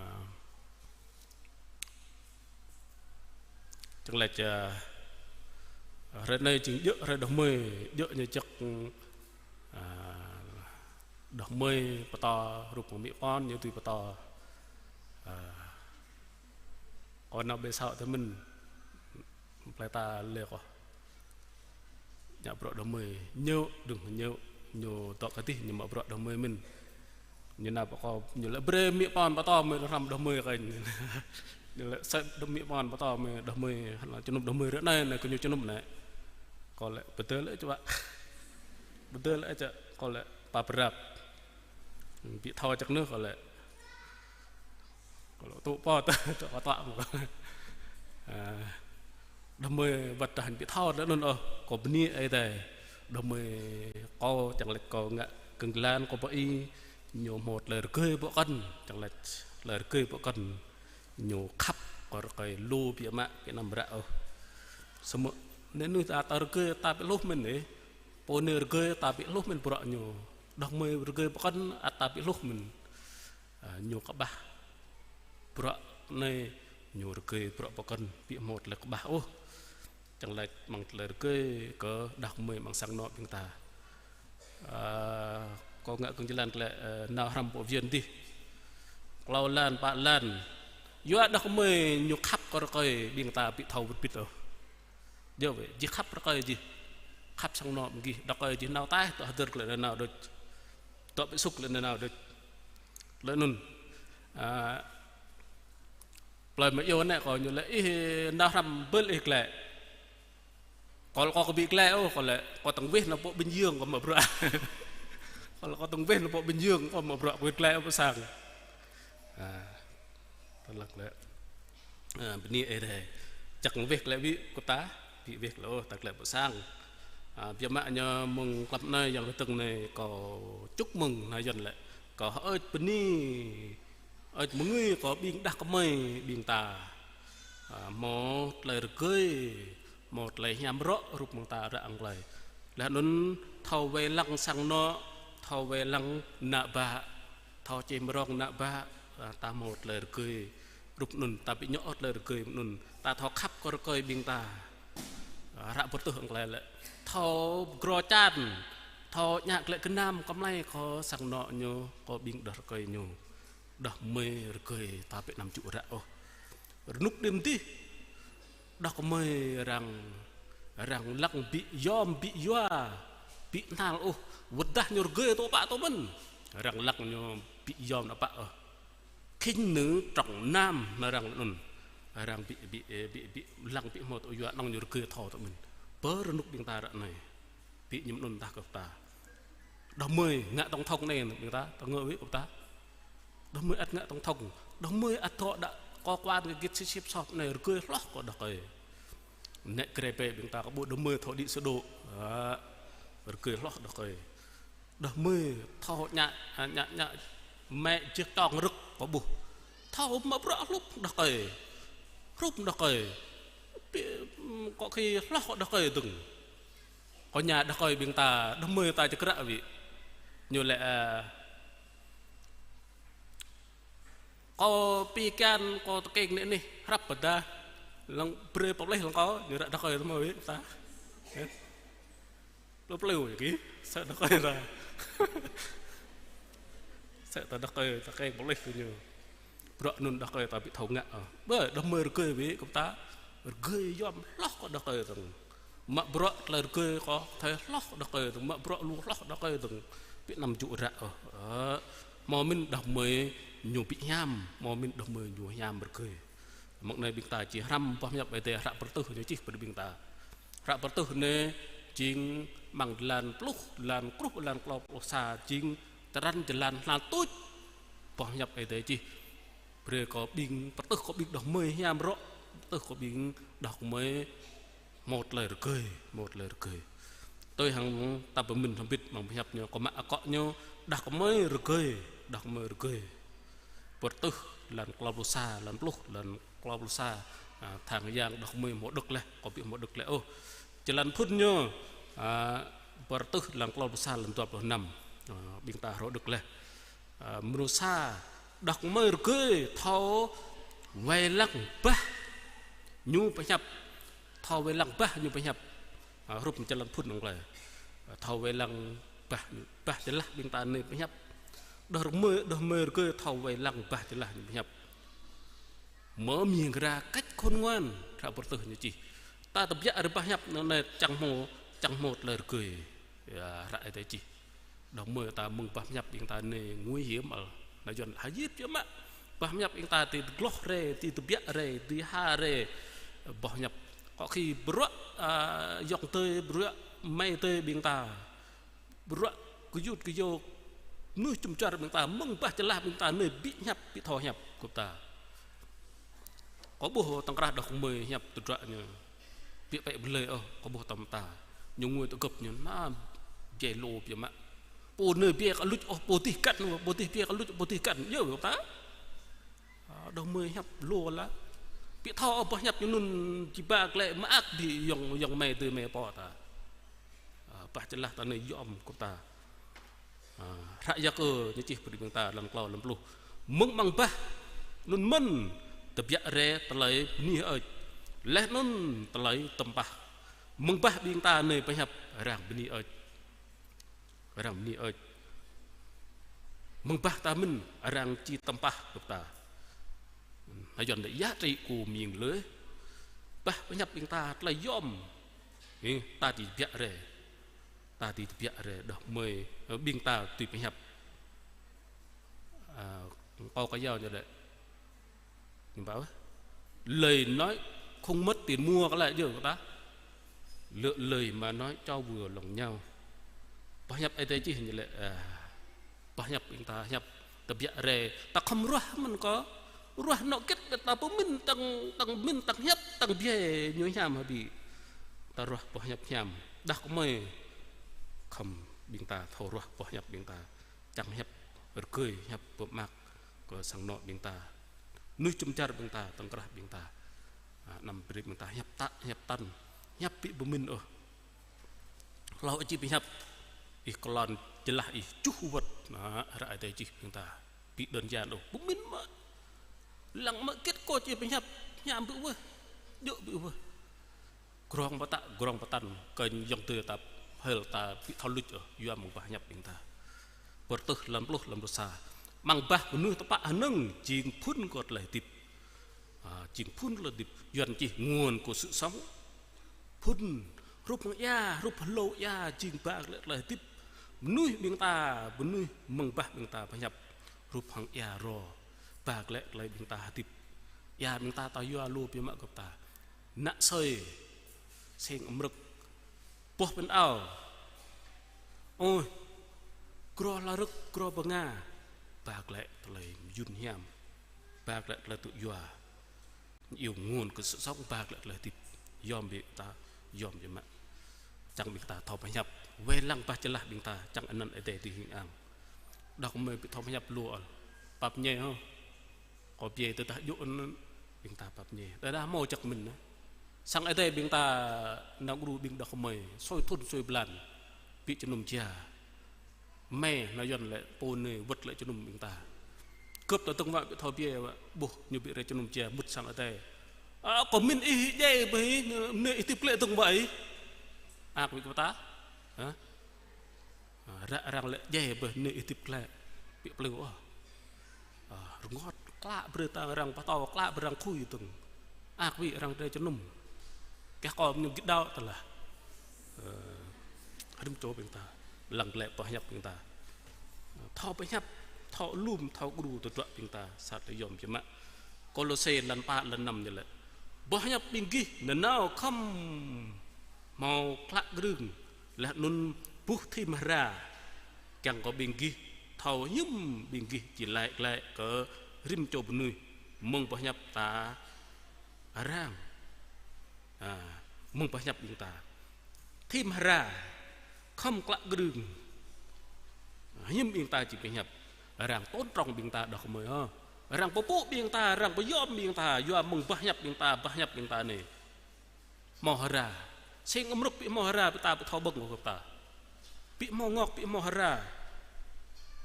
čang lĕ, ơ, hrơi anai jing djơ̆ hrơi đah kơmơi, djơ̆ ñu čăk, a, đah kơmơi pơtô rup mơ̆ng amĭ pô ñu tui pơtô. A, kâo nao ƀơi asâo tơ mĭn, plei ta lĕ kâo. Ñu bruă đah kơmơi, ñu đơ̆ng ñu, ñu dŏ kơdih, ñu mă bruă đah kơmơi mĭn. Ñu nao pơ kâo, ñu lĕ brơi amĭ pô pơtô mơi hrăm đah kơmơi kơ ñu. Ñu lĕ sĕ đah amĭ pô pơtô mơi đah kơmơi, hă lĕ jơnum đah kơmơi ră anai, anai kơ ñu jơnum anai. Kâo lĕ pơdơ̆ lĕ čuă. Pơdơ̆ lĕ čuă, kâo lĕ pap rap. Ƀu thâo čăk nơh kâo lĕ. Kâo lĕ tŭ pô tơ, tơ kâo tŭ mơ̆. A, đah kơmơi wơ̆t tơhan ƀu thâo lĕ anŭn ôh, kâo bơni Ơi Adai. Đah kơmơi kâo čang lĕ kâo ngă kơ̆ng jơlan kâo pơ ih, ñu hmâo tơlơi rơgơi pơkŏn, čang lĕ tơlơi rơgơi pơkŏn. Ñu khăp kơ rơkơi lu biă mă ƀu anăm ră ôh. Samơ̆ anai anŭn ta tơ rơgơi ta ƀu hluh mĭn ih. Pô anai rơgơi ta ƀu hluh mĭn bruă ñu. Đah kơmơi rơgơi pơkŏn ăt ta ƀu hluh mĭn. A, ñu kơƀah bruă anai, ñu rơgơi bruă pơkŏn, ƀu hmâo tơlơi kơƀah ôh. Čang lĕ mơ̆ng tơlơi rơgơi kơ đah kơmơi mơ̆ng sang anŏ ƀing ta. A, kâo ngă kơ̆ng jơlan tơlơi, ơ, nao hrăm pô Việt dih. Klâo lan, pă lan. Yua đah kơmơi ñu khăp kơ rơkơi ƀing ta ƀu thâo wơ̆t bit ôh. Djơ̆ wơ̆t, jih khăp rơkơi jih. Khăp sang anŏ mơ̆ng gih, đah kơmơi jih nao taih, tŏ hơdơr glaĭ nao đôč. Tŏ ƀu sŭk glaĭ nao đôč. Laih anŭn, a, plei mơyô anai kâo ñu lĕ ih nao hrăm bơl ih glaĭ. Kâo lĕ kâo kơ ƀu glaĭ ôh, kâo lĕ kâo tơ̆ng weh nao pơ Bình Dương kâo mă bruă. Kâo lĕ kâo tơ̆ng weh nao pơ Bình Dương kâo mă bruă kâo ƀu glaĭ ôh pơ sang. A, tơlăk lĕ. A, bơni Ơi Adai. Čăk weh glaĭ ƀu kơ ta, ƀu weh glaĭ ôh, ta glaĭ pơ sang. A, biă mă ñu mơ̆ng klăm anai yang lơdơ̆ng anai kâo chúc mừng nao Yuan lĕ. Kâo hơơč bơni Ơč mơngưi kơ ƀing đah kơmơi ƀing ta. A, hmâo tơlơi rơgơi, hmâo tơlơi hiam rŏ rup mơ̆ng ta ră anai. Laih anŭn thâo wai lăng sang anŏ, thâo wai lăng ană bă, thâo čem rong ană bă, a, ta hmâo tơlơi rơgơi. Rup anŭn ta ƀu djơ̆ ôh tơlơi rơgơi anŭn. Ta thâo khăp kơ rơkơi ƀing ta. A, ră pơtuh anai lĕ. Thâo grô čan, thâo ñă glĕ gơnam kơmlai kơ sang anŏ ñu, kơ ƀing đah rơkơi ñu. Đah kơmơi rơgơi ta ƀu anăm čŭ ră ôh. Rơnŭk đêm dih, đah kơmơi arăng, arăng lăng ƀu yom ƀu yua, ƀu hnal ôh, wơ̆t dah ñu rơgơi tơpă tơmơ̆n. Arăng lăng ñu ƀu yom ană bă ôh. Khĭn nư trong nam nư arăng anŭn. Arăng ƀu, ƀu, ƀu, ƀu lăng ƀu hmâo tơyua anŭn ñu rơgơi thâo tơmơ̆n. Pơ rơnŭk ƀing ta ră anai. Ƀu ñu anŭn tah kơ ta. Đah kơmơi ngă tổng thống anai ƀing ta, ta ngă wĭ kơ ta. Đah kơmơi ăt ngă tổng thống. Đah kơmơi ăt thâo đa kơ quan kơ git sĭt sĭt sop anai rơgơi hloh kơ đah rơkơi. Nĕ grê pê ƀing ta kơ ƀu đah kơmơi thâo đĭ sơ đô. A, rơgơi hloh đah rơkơi. Đah kơmơi thâo ñă, a, ñă, ñă mĕ jih tong rơ̆k kơ ƀuh. Thâo mă bruă hrup đah rơkơi. Hrup đah rơkơi. Pi-, kơ khi hloh kơ đah rơkơi dơ̆ng. Kơ ñu đah rơkơi ƀing ta, đah kơmơi ta čơkră wĭ. Ñu lĕ, a, kơ pi kian, kơ tơkeng anai anai, hrăp pơdah, lăng brơi pơplih lăng kơ, ñu ră đah rơkơi tơmơi wĭ ta. Ê. Plư plư yơh kơ, sĕ đah rơkơi ta. Sĕ ta đah rơkơi, tơkeng pơplih kơ ñu. Bruă anŭn đah rơkơi ta ƀu thâo ngă. Ơ, ƀơi đah kơmơi rơgơi wĭ kơ ta, rơgơi yom hloh kơ đah rơkơi tơ̆ng. Mă bruă tơlơi rơgơi kâo thâo hloh đah kơi dơ̆ng, mă bruă lu hloh đah kơi dơ̆ng. Ƀu năm jŭ ră ôh. Ơ, hmâo mơ̆n đah kơmơi ñu ƀu hiam, hmâo mơ̆n đah kơmơi ñu hiam rơgơi. Mơ̆ng anai ƀing ta či hrăm boh hiăp Ơi Adai hră Bơrơtuh ñu čih brơi ƀing ta. Hră Bơrơtuh anai jing amăng jơlan pluh, jơlan truh, jơlan klâo pluh sa, jing črăn jơlan hlâo tuč. Boh hiăp Ơi Adai čih. Brơi kơ ƀing, pơrơtuh kơ ƀing đah kơmơi hiam rŏ, pơrơtuh kơ ƀing đah kơmơi hmâo tơlơi rơgơi, hmâo tơlơi rơgơi. Tui hăng ta pơmĭn hơbĭt amăng boh hiăp ñu, kâo mă akŏ ñu, đah kơmơi rơgơi, đah kơmơi rơgơi. Bơrơtuh jơlan klâo pluh sa, jơlan pluh, jơlan klâo pluh sa, a, tha hăng yang đah kơmơi hmâo đŏk laih, kâo ƀu hmâo đŏk laih ôh. Jơlan phŭn ñu, a, Bơrơtuh jơlan klâo pluh sa, jơlan dua pluh năm. A, ƀing ta hrŏ đŏk laih. A, mrô sa, đah kơmơi rơgơi thâo wai lăng bah ñu pơhiăp. Thâo wai lăng bah ñu pơhiăp. A, hrup jơlan phŭn anglai. A, thâo wai lăng bah, bah jơlah ƀing ta anai pơhiăp. Đah kơmơi, đah kơmơi rơgơi thâo wai lăng bah jơlah ñu pơhiăp. Mơ̆ mơyang ra cách khôn ngoan, hră Bơrơtuh ñu čih. Ta tơbiă rai bah hiăp anai čang hmâo, čang hmâo tơlơi rơgơi. Ya, hră Ơi Adai čih. Đah kơmơi ta mơ̆ng boh hiăp ƀing ta anai nguy hiểm ăl. Anai Yuan hơjit biă mă. Boh hiăp ƀing ta tui tơgloh rai, tui tơbiă rai, tui ha rai. Boh hiăp. Kâo khi bruă, a, ayŏng adơi, bruă amai adơi ƀing ta. Bruă gơyut gơyâo mơnuih čum čar ƀing ta, mơ̆ng bah jơlah ƀing ta anai ƀu hiăp, ƀu thâo hiăp kơ ta. Kâo ƀuh tơ̆ng krah đah kơmơi hiăp tơdruă ñu. Ƀu pĕ blơi ôh, kâo ƀuh tơm ta. Ñu ngui tơ gơ̆p ñu, na, djai lu biă mă. Pô anai ƀu kơ luč ôh, pô adih kăn, pô adih ƀu kơ luč, pô adih kăn. Yơh, kơ ta. A, đah kơmơi hiăp lu lah. Ƀu thâo ôh boh hiăp ñu anŭn či ba glaĭ mơak ƀing ayŏng, ayŏng amai adơi amai pô ta. A, bah jơlah ta anai yom kơ ta. A, hră Yakơ ñu čih brơi ƀing ta jơlan klâo jơlan pluh. Mơ̆ng amăng bah anŭn mơ̆n tơbiă rai tơlơi bơni hơơč. Laih anŭn tơlơi tơmpah. Mơ̆ng bah ƀing ta anai pơhiăp arăng bơni hơơč. Arăng bơni hơơč. Mơ̆ng bah ta mơ̆n arăng či tơmpah kơ ta. Anai Yuan lĕ giá trị của miệng lưỡi. Bah pơhiăp ƀing ta tơlơi yom. Ơ, ta či tơbiă rai. Ta či tơbiă rai đah kơmơi, ơ, ƀing ta tui pơhiăp. A, kâo kơ yua ñu lĕ. Ñu bảo, lời nói không mất tiền mua kơ lĕ yơh kơ ta. Lựa lời mà nói cho vừa lòng nhau. Boh hiăp Ơi Adai čih ñu lĕ, a, boh hiăp ƀing ta hiăp tơbiă rai, ta khŏm ruah mơ̆n kơ. Ruah anŏ hơget ta pơmĭn tăng, tăng pơmĭn tăng hiăp, tăng biă ñu hiam hơbĭ. Ta ruah boh hiăp hiam. Đah kơmơi khŏm ƀing ta thâo ruah boh hiăp ƀing ta. Čang hiăp rơgơi, hiăp pơmơak kơ sang anŏ ƀing ta. Mơnuih čum čar ƀing ta, tơ̆ng krah ƀing ta. A, anăm brơi ƀing ta hiăp tă, hiăp tăn, hiăp ƀu pơmĭn ôh. Hlâo či pơhiăp, ih kơlon jơlah ih čuh wơ̆t. Anai, hră Ơi Adai čih ƀing ta. Ƀu đơn giản ôh, pơmĭn mơ̆. Lăng mơ̆ hơget kâo či pơhiăp, hiam ƀu wơh, djơ̆ ƀu wơh. Grong pơtă, grong pơtăn, kơ ayŏng adơi ta hơl ta ƀu thâo luč ôh, yua mơ̆ng bah hiăp ƀing ta. Bơrơtuh jơlan pluh, jơlan pluh sa. Amăng bah mơnuih tơpă hơnơ̆ng jing phŭn kơ tơlơi hơdip. A, jing phŭn tơlơi hơdip, Yuan čih nguồn của sự sống. Phŭn, hrup hăng ia, hrup hlô ia, jing ba glaĭ tơlơi hơdip. Mơnuih ƀing ta, mơnuih mơ̆ng bah ƀing ta pơhiăp. Hrup hăng ia ro, ba glaĭ tơlơi ƀing ta hơdip. Ia ƀing ta ta yua lu biă mă kơ ta. Nă sơi, seng amrơ̆k, boh pơnao. Ôi, gro hla rơ̆k, gro bơnga. Ba glaĭ tơlơi mơyŭn hiam. Ba glaĭ tơlơi tŭ yua. Ñu iâu nguồn của sự sống ba glaĭ tơlơi hơdip. Yom biă ta, yom biă mă. Čang ƀing ta thâo pơhiăp. Wai lăng bah jơlah ƀing ta, čang anăn Ơi Adai dưi hing ang. Đah kơmơi ƀu thâo pơhiăp lu ôh. Pap ñe hŏ. Kâo biă tơdah djơ̆ anŭn, ƀing ta pap ñe. Tơdah hmâo čăk mĭn. Sang Ơi Adai ƀing ta năng đru ƀing đah kơmơi. Sui thŭn sui blan. Ƀu jơnum jia. Mơ̆ anai Yuan lĕ pô anai wơ̆t lĕ jơnum ƀing ta. Gơ̆p ta dơ̆ng wă ƀu thâo biă wă, ƀuh ñu ƀu rai jơnum jia mŭt sang Ơi Adai. A, kâo mĭn ih djai ƀơi, anai ih hơdip glaĭ dơ̆ng wă ih. Ak ƀu kơ ta. Hă? A, ră arăng lĕ djai ƀơi anai ih hơdip glaĭ. Ƀu plư ôh. A, rơngot klă brơi ta arăng pơtô klă brơi arăng khui dơ̆ng. Ak ƀu arăng rai jơnum. Kơ kâo ñu git đaŏ tơlah. Ơ, rĭm čô ƀing ta, lăng glaĭ boh hiăp ƀing ta. Thâo pơhiăp, thâo lum, thâo gru tơdruă ƀing ta, sat lĕ yom biă mă. Kôlôse lăn pă lăn năm ñu laĭ: Boh hiăp ƀing gih nanao khŏm hmâo klă grưng, laih anŭn buh thim hra, kiăng kơ ƀing gih thâo hiư̆m ƀing gih či laĭ glaĭ kơ rĭm čô mơnuih mơ̆ng boh hiăp ta arăng. A, mơ̆ng boh hiăp ƀing ta. Thim hra, khŏm klă grưng. Hiư̆m ƀing ta či pơhiăp. Arăng tôn trọng ƀing ta đah kơmơi hă. Arăng pơpŭ ƀing ta, arăng pơyom ƀing ta, yua mơ̆ng boh hiăp ƀing ta, boh hiăp ƀing ta anai. Hmâo hra. Sing amrŭk ƀu hmâo hra, ƀing ta ƀu thâo ƀơ̆ng ôh kơ ta. Ƀu hmâo ngŏk, ƀu hmâo hra,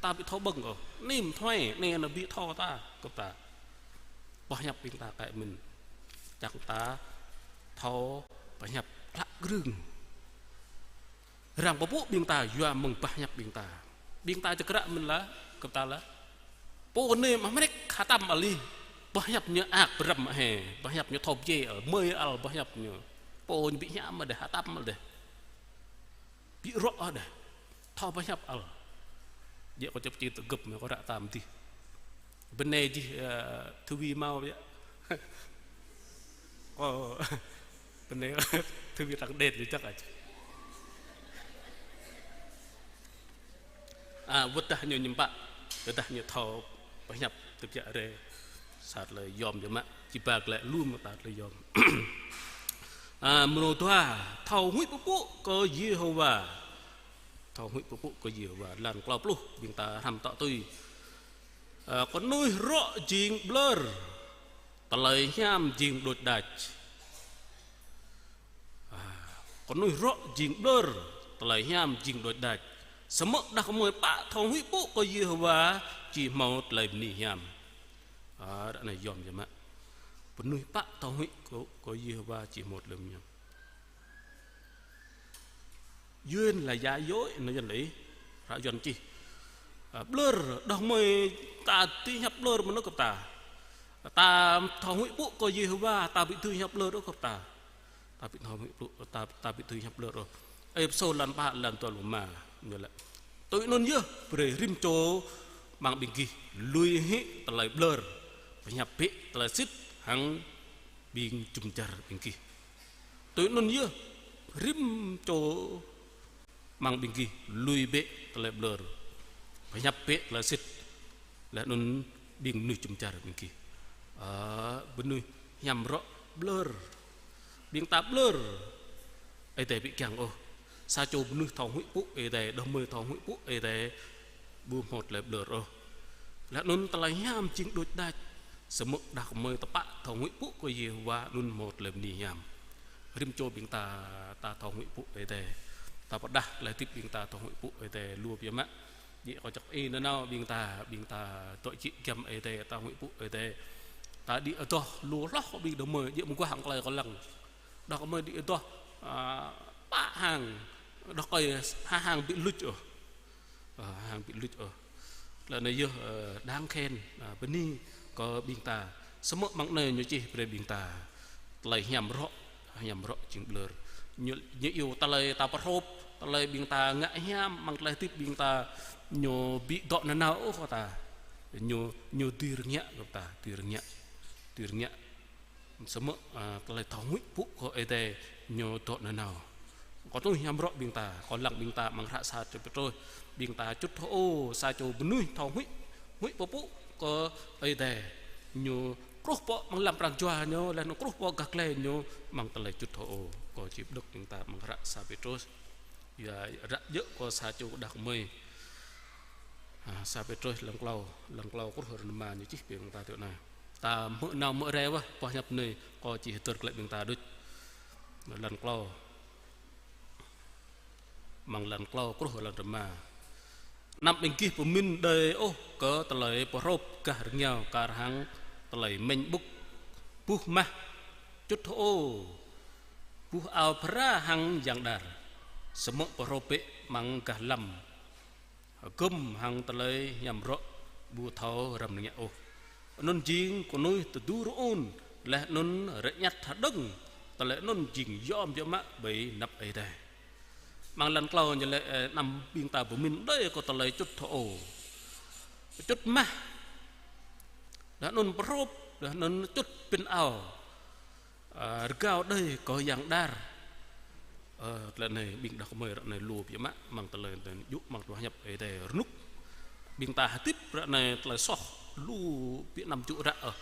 ta ƀu thâo ƀơ̆ng ôh. Nim thuai, anai anŭn ƀu thâo ta, kơ ta. Boh hiăp ƀing ta kơ mĭn. Čang ta thâo pơhiăp klă grưng. Arăng pơpŭ ƀing ta, yua mơ̆ng boh hiăp ƀing ta. Ƀing ta čơkră mĭn lah, kơ ta lah. Pô anai mă mrek hatam alih. Boh hiăp ñu ak brăm hă. Boh hiăp ñu thâo bơjai al, mơi al boh hiăp ñu. Pô ñu ƀu hiam đeh, hatam al đeh. Ƀu rŏ đeh. Thâo pơhiăp al. Djơ̆ kâo čăp či tơgŭp mơ̆ kâo ră tam dih. Bơnai dih, ơ, thư vi hmâo biă. Kâo bơnai thư vi tăng đet dih čăk ač. A, wơ̆t dah ñu ñăm pă, wơ̆t dah ñu thâo pơhiăp tơbiă rai. Sat lĕ yom biă mă, či ba glaĭ lum mơ̆ sat lĕ yom. A, mrô dua, thâo huĭ pơpŭ kơ Yêhôwa. Thâo huĭ pơpŭ kơ Yêhôwa, lăn klâo pluh, ƀing ta hrăm tŏ tui. A, kơnuih rŏ jing ƀlơr, tơlơi hiam jing đôč đač. A, kơnuih rŏ jing ƀlơr, tơlơi hiam jing đôč đač. Samơ̆ đah kơmơi pă thâo huĭ pơpŭ kơ Yêhôwa či hmâo tơlơi bơni hiam. A, ră anai yom biă mă. Kơnuih pă thâo huĭ kơ, kơ Yêhôwa či hmâo tơlơi bơni hiam. Yuan lah ya yoi, anŭn Yuan lĕ, ră Yuan čih. A, ƀlơr, đah kơmơi ta dưi hiăp ƀlơr mơ̆n kơ ta. Ta thâo huĭ pơpŭ kơ Yêhôwa, ta ƀu dưi hiăp ƀlơr ôh kơ ta. Ta ƀu thâo huĭ pơpŭ, ta, ta ƀu dưi hiăp ƀlơr ôh. Êphêsô lăn pă lăn dua pluh rơma, ñu laĭ: Tui anŭn yơh, brơi rĭm čô amăng ƀing gih lui hĭ tơlơi ƀlơr, pơhiăp bĕ tơlơi sĭt hăng ƀing jum dar ƀing gih. Tui anŭn yơh, rĭm čô amăng ƀing gih lui bĕ tơlơi ƀlơr, pơhiăp bĕ tơlơi sĭt, laih anŭn ƀing mơnuih jum dar ƀing gih. A, mơnuih hiam rŏ ƀlơr. Ƀing ta ƀlơr, Ơi Adai ƀu kiăng ôh. Sa čô mơnuih thâo huĭ pơpŭ Ơi Adai, đah kơmơi thâo huĭ pơpŭ Ơi Adai, ƀu hmâo tơlơi ƀlơr ôh. Laih anŭn tơlơi hiam jing đôč đač. Samơ̆ đah kơmơi tơpă thâo huĭ pơpŭ kơ Yêhôwa anŭn hmâo tơlơi bơni hiam. Rĭm čô ƀing ta, ta thâo huĭ pơpŭ Ơi Adai. Ta pơrơđah tơlơi hơdip ƀing ta thâo huĭ pơpŭ Ơi Adai lu biă mă. Djơ̆ kâo čăk ih nanao ƀing ta, ƀing ta dŏ jĕ giăm Ơi Adai, ta huĭ pơpŭ Ơi Adai. Ta đĭ adoh lu hloh kơ ƀing đah kơmơi, djơ̆ mơguah hăng tơlơi kâo lăng. Đah kơmơi đĭ adoh, a, pă hang, đah kơi ha hang ƀu luč ôh. Ơ, hang ƀu luč ôh. Tơlơi anai yơh, ơ, đáng khen, ơ, bơni kơ ƀing ta. Samơ̆ amăng anai ñu čih brơi ƀing ta tơlơi hiam rŏ, hiam rŏ jing ƀlơr. Ñu, ñu iâu tơlơi ta pơhrôp, tơlơi ƀing ta ngă hiam, amăng tơlơi hơdip ƀing ta, ñu ƀu dŏ nanao ôh kơ ta. Ñu, ñu dưi rơngiă kơ ta, dưi rơngiă, dưi rơngiă. Samơ̆, a, tơlơi thâo huĭ pơpŭ kơ Ơi Adai ñu dŏ nanao. Kâo tui hiam rŏ ƀing ta, kâo lăng ƀing ta amăng hră sa čô Pêtrôs, ƀing ta čŭt hơô sa čô mơnuih thâo huĭ, huĭ pơpŭ kơ Ơi Adai. Ñu truh pơ amăng lăm pran jua ñu, laih anŭn truh pơ gah glai ñu amăng tơlơi čŭt hơô. Kâo či pơđŏk ƀing ta amăng hră sa Pêtrôs. Yua ră djơ̆ kâo sa čô đah kơmơi. A, sa Pêtrôs lăn klâo, lăn klâo truh hrơi rơma ñu čih ƀing ta tui anai. Ta hmư̆ nao hmư̆ rai wơ̆t, boh hiăp anai kâo či hơdơr glaĭ ƀing ta đôč. Lăn klâo. Amăng lăn klâo truh lăn rơma. Anăm ƀing gih pơmĭn đơi ôh kơ tơlơi pơhrôp gah rơngiao kar hăng tơlơi mĕñ ƀŭk. Buh mah, čŭt hơô, buh ao phara hăng yang đar. Samơ̆ pơhrôp bĕ amăng gah lăm hơgŏm hăng tơlơi hiam rŏ ƀu thâo răm rơngiă ôh. Anŭn jing kơnuih tơdu rơun, laih anŭn rơñăt hơđơ̆ng, tơlơi anŭn jing yom biă mă ƀơi anăp Ơi Adai. Amăng lăn klâo ñu lĕ, ơ, anăm ƀing ta pơmĭn đơi kơ tơlơi čŭt hơô. Čŭt mah. Dah anŭn pơhrôp, dah anŭn čŭt pin ao. Ơ, rơgao đơi kơ yang đar. Ơ, tơlơi anai ƀing đah kơmơi ră anai lu biă mă amăng tơlơi anŭn djơ̆ amăng tơlơi hiăp Ơi Adai rơnŭk. Ƀing ta hơdip ră anai tơlơi soh lu biă năm djơ̆ ră, ơ.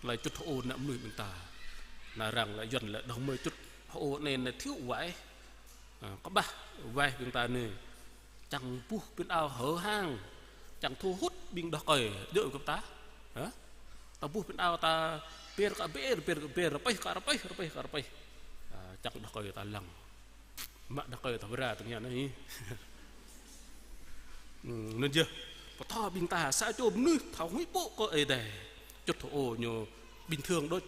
Tơlơi čŭt hơô ană mơnuih ƀing ta. Anai arăng lĕ Yuan lĕ đah kơmơi čŭt hơô anai anai thiếu vải. Ơ, kơƀah wai ƀing ta anai. Čang buh pin ao hơhang. Čang thu hút ƀing đah kơi. Djơ̆ kơ ta. Hă? Ta buh pin ao ta ber kơ ber, ber kơ ber, rơpêh kơ rơpêh, rơpêh kơ rơpêh. Ơ, čang đah kơi ta lăng. Mă đah kơi ta bra tơngia anai. Ư, anŭn yơh. Pơtô ƀing ta sa čô mơnuih thâo huĭ pŭ kơ Ơi Adai. Čŭt hơô ñu bình thường đôč.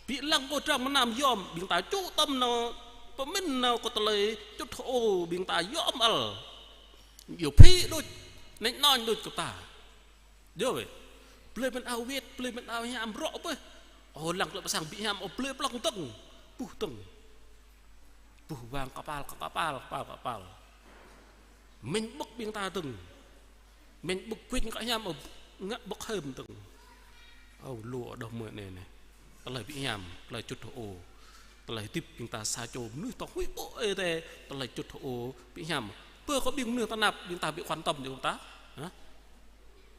Ƀu lăng kơ trang mơnam yom, ƀing ta čŭ tơm nao, pơmĭn nao kơ tơlơi čŭt hơô, ƀing ta yom ăl. Yua phĭ đôč, nĕñ nŏñ đôč kơ ta. Djơ̆ wĕ. Blơi pin ao wĕt, blơi pin ao hiam rŏ pơh. Ơ, lăng tơlơi pơsang ƀu hiam, ơ, blơi plŏng tơ̆ng. Buh tơ̆ng. Buh wang kơpal, kơpal, kơpal, kơpal. Mĕñ ƀơ̆k ƀing ta tơ̆ng. Mĕñ ƀơ̆k kuĕñ kơ hiam, ơ, ngă ƀơ̆k hơm tơ̆ng. Ơ, lu đah kơmơi anai anai. Tơlơi ƀu hiam, tơlơi čŭt hơô. Tơlơi hơdip ƀing ta sa čô mơnuih thâo huĭ pŭ Ơi Adai, tơlơi čŭt hơô ƀu hiam. Pơ kơ ƀing mơnuih tơnap, ƀing ta ƀu quan tâm djơ̆ kơ ta. Hă?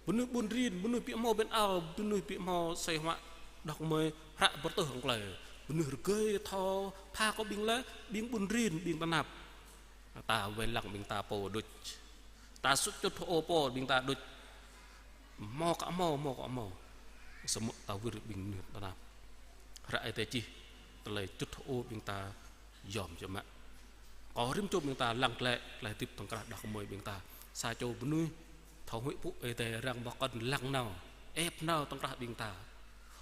Mơnuih ƀun rin, mơnuih ƀu hmâo pin ao, mơnuih ƀu hmâo asơi huă, đah kơmơi hră pơrtơh hăng tơlơi. Mơnuih rơgơi thâo pha kơ ƀing lĕ, ƀing ƀun rin, ƀing tơnap. Ta wai lăng ƀing ta pô đôč. Ta sut čŭt hơô pô ƀing ta đôč. Hmâo kơ hmâo, hmâo kơ hmâo. Samơ̆ ta wơr ƀing mơnuih tơnap. Hră Ơi Adai čih, tơlơi čŭt hơô ƀing ta yom čơmă. Kơ rĭm čô ƀing ta lăng glaĭ, tơlơi hơdip tŏng krah đah kơmơi ƀing ta. Sa čô mơnuih thâo huĭ pŭ Ơi Adai arăng mă kơn lăng nao, ĕp nao tŏng krah ƀing ta.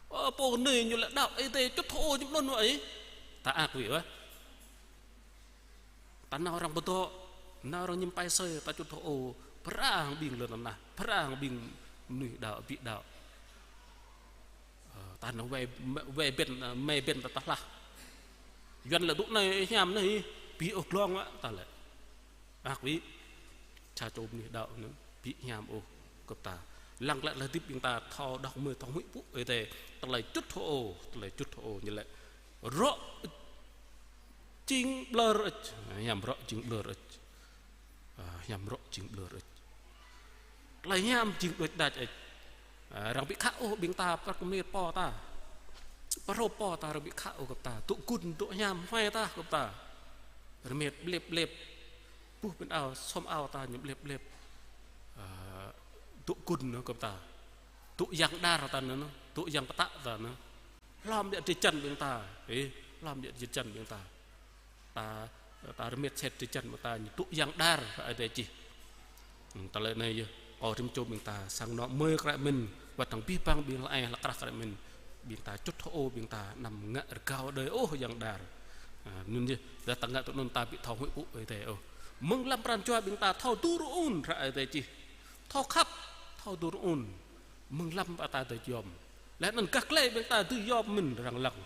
Ơ, pô anai ñu lĕ đaŏ Ơi Adai čŭt hơô ñu anŭn wơ̆t ih. Ta ak wĭ wơ̆t. Ta nao arăng pơdŏ, nao arăng ñim pai asơi, ta čŭt hơô, pơrăng ƀing lŏn tơnah, pơrăng ƀing mơnuih đaŏ, ƀu đaŏ. Ơ, ta nao wai, wai ƀen, ơ, mơi ƀen ta tơhlah. Yuan lĕ dŏ anai hiam anai, ƀu ôh glông wơ̆t ta lĕ. Ak wĭ, sa čô mơnuih đaŏ anŭn, ƀu hiam ôh kơ ta. Lăng glaĭ tơlơi hơdip ƀing ta thâo đah kơmơi thâo huĭ pŭ Ơi Adai, tơlơi čŭt hơô, tơlơi čŭt hơô ñu lĕ. Rŏ jing ƀlŏr ĕč, hiam rŏ jing ƀlŏr ĕč. Ơ, hiam rŏ jing ƀlŏr ĕč. Tơlơi hiam jing đôč đač ĕč. Ơ, arăng ƀu khă ôh ƀing ta, pơrơmet pô ta. Pơhrôp pô ta, arăng ƀu khă ôh kơ ta. Dŏ gŭn, dŏ hiam, huai ta kơ ta. Rơmet ƀlĕp ƀlĕp. Buh pin ao, sŏm ao ta ñu ƀlĕp ƀlĕp. Ơ, dŏ gŭn kơ ta. Dŏ yang đar ta anŭn, dŏ yang pơtă ta anŭn. Hlŏm biă drơi jăn ƀing ta. Ê, hlŏm biă drơi jăn ƀing ta. Ta, ta rơmet set drơi jăn ƀing ta ñu dŏ yang đar, Ơi Adai čih. Ư, tơlơi anai yơh, kơ rĭm čô ƀing ta, sang anŏ mơi kră mĭn, wơ̆t hăng abih bang ƀing hlơi hlăk krah kră mĭn, ƀing ta čŭt hơô ƀing ta, anăm ngă rơgao đơi ôh yang đar. Ơ, anŭn yơh, dah ta ngă tui anŭn ta ƀu thâo huĭ pŭ Ơi Adai ôh. Mơ̆ng lăm pran jua ƀing ta thâo tơrŭn hră Ơi Adai čih. Thâo khăp, thâo tơrŭn. Mơ̆ng lăm pă ta dưi yom. Laih anŭn gah glai ƀing ta dưi yom mĭn arăng lăng.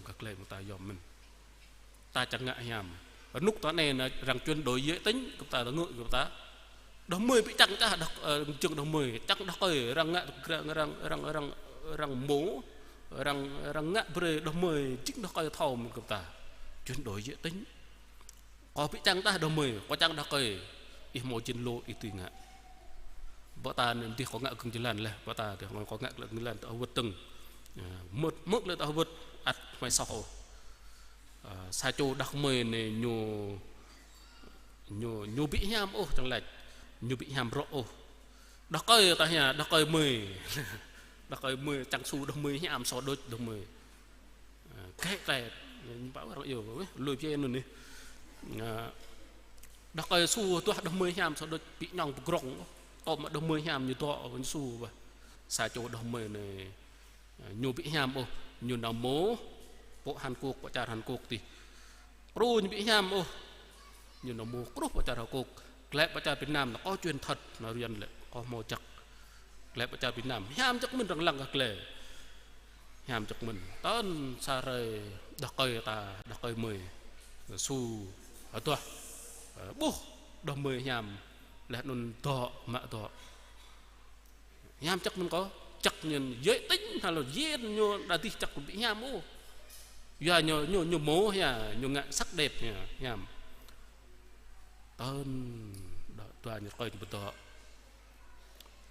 Gah glai ƀing ta yom mĭn. Ta čang ngă hiam. Rơnŭk ta anai nă arăng chuyển đổi giới tính, kơ ta ta ngă kơ ta. Đah kơmơi ƀu čang čah đah, ơ, jing đah kơmơi, čang đah kơi, arăng ngă, arăng, arăng, arăng, arăng mô, arăng, arăng ngă brơi đah kơmơi, jing đah kơi thâo mĭn kơ ta. Chuyển đổi giới tính. Kâo ƀu čang tah đah kơmơi, kâo čang đah kơi. Ih hmâo jên lô ih dưi ngă. Ƀô̆ ta anai dih kâo ngă gơ̆ng jơlan laih, ƀô̆ ta dih kâo ngă gơ̆ng jơlan tơ wơ̆t tơ̆ng. Ơ, mơ̆t, mơ̆t lĕ tơ wơ̆t, ăt hmâo soh ôh. Ơ, sa čô đah kơmơi anai ñu, ñu, ñu ƀu hiam ôh, čang lač. Ñu ƀu hiam rŏ ôh. Đah kơi ta hia, đah kơi mơi. Đah kơi mơi, čang su đah kơmơi hiam, soh đôč đah kơmơi. Ơ, kĕ kĕ, ñu pă arăng iâu, weh, lui pia anŭn anai. Ơ, đah kơi su tuah đah kơmơi hiam, soh đôč ƀu ñong pơgrong. Tơm đah kơmơi hiam ñu dŏ, ñu su wah. Sa čô đah kơmơi anai, ơ, ñu ƀu hiam ôh, ñu nao mô, pơ Hàn Quốc, pơ čar Hàn Quốc dih. Pru ñu ƀu hiam ôh. Ñu nao mô truh pơ čar Hàn Quốc. Glaĭ pơ čar Việt Nam nă kâo chuyển thật, nă rian lĕ, kâo hmâo čăk. Glaĭ pơ čar Việt Nam, hiam čăk mĭn arăng lăng gah glai. Hiam čăk mĭn. Tơl sa hrơi đah kơi ta, đah kơi mơi. Su, hơduah. Ơ, ƀuh đah kơmơi hiam, laih anŭn dŏ, mă dŏ. Hiam čăk mơ̆n kâo, čăk ñu yơh tĭng, hă lŏ yơh ñu đa dih čăk ƀu ƀu hiam ôh. Yua ñu, ñu, ñu mơ̆ yơh, ñu ngă sắc đẹp yơh, hiam. Tơl đah dua ñu rơkơi ñu pơdŏ.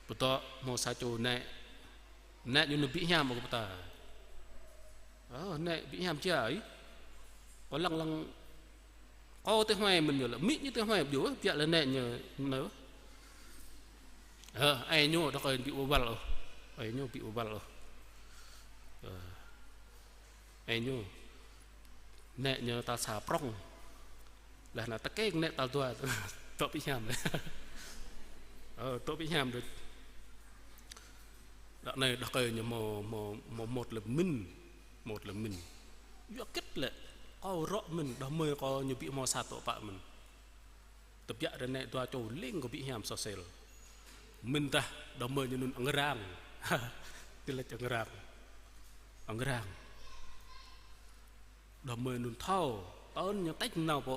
Pơdŏ hmâo sa čô nĕ. Nĕ ñu nao ƀu hiam kơ pơtă. Ơ, nĕ ƀu hiam čia ih. Kâo lăng lăng kâo tơ huai mơ̆n ñu lĕ, mĭ ñu tơ huai ƀu, biă lĕ nĕ ñu nao. Ơ, ai ñu đah kơmơi ƀu ƀu wăl ôh. Ai ñu ƀu ƀu wăl ôh. Ơ. Ai ñu. Nĕ ñu tal sa prŏng. Laih anŭn tơkeng nĕ tal dua. Dŏ ƀu hiam. Ơ, dŏ ƀu hiam đôč. Ră anai đah kơmơi ñu hmâo, hmâo, hmâo một lăm min. Một lăm min. Yua hơget lĕ. Kâo rŏ mơ̆n, đah kơmơi kâo ñu ƀu hmâo sa tŏ pă mơ̆n. Tơbiă ră anai dua čô leng kơ ƀu hiam soh sel. Mơ̆n tah đah kơmơi ñu anŭn ăng rang. Tơlơi ăng rang. Ăng rang. Đah kơmơi anŭn thâo, tơl ñu tĕč nao pơ,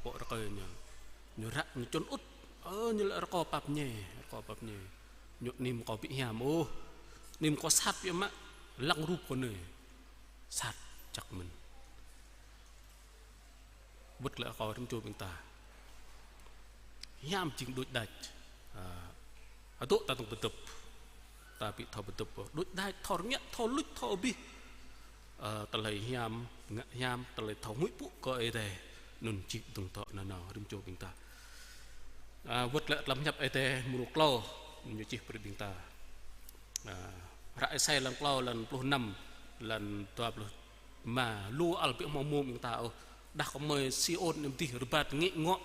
pơ rơkơi ñu. Ñu ră ñu čun ŭt, ơ, ñu lĕ rơkâo pap ñe, rơkâo pap ñe. Ñu anăm kâo ƀu hiam ôh. Anăm kâo sat biă mă, lăng rup kâo anai. Sat, čăk mơ̆n. Wơ̆t glaĭ kâo rĭm čô ƀing ta. Hiam jing đôč đač. Ơ, hơdŏ ta tơ̆ng pơdŏp. Ta ƀu thâo pơdŏp. Đôč đač, thâo rơngiă, thâo luč, thâo abih. Ơ, tơlơi hiam, ngă hiam, tơlơi thâo huĭ pŭ kơ Ơi Adai. Anŭn jing tơ̆ng tŏ nanao rĭm čô ƀing ta. Ơ, wơ̆t glaĭ tlam hiăp Ơi Adai mrô klâo, ñu čih brơi ƀing ta. Ơ, hră Êsai lăn klâo, lăn pluh năm, lăn dua pluh rơma, lu ăl ƀu hmâo mông ƀing ta ôh. Đah kơmơi Siôn anŭn dih rơbat ngĭ ngŏ.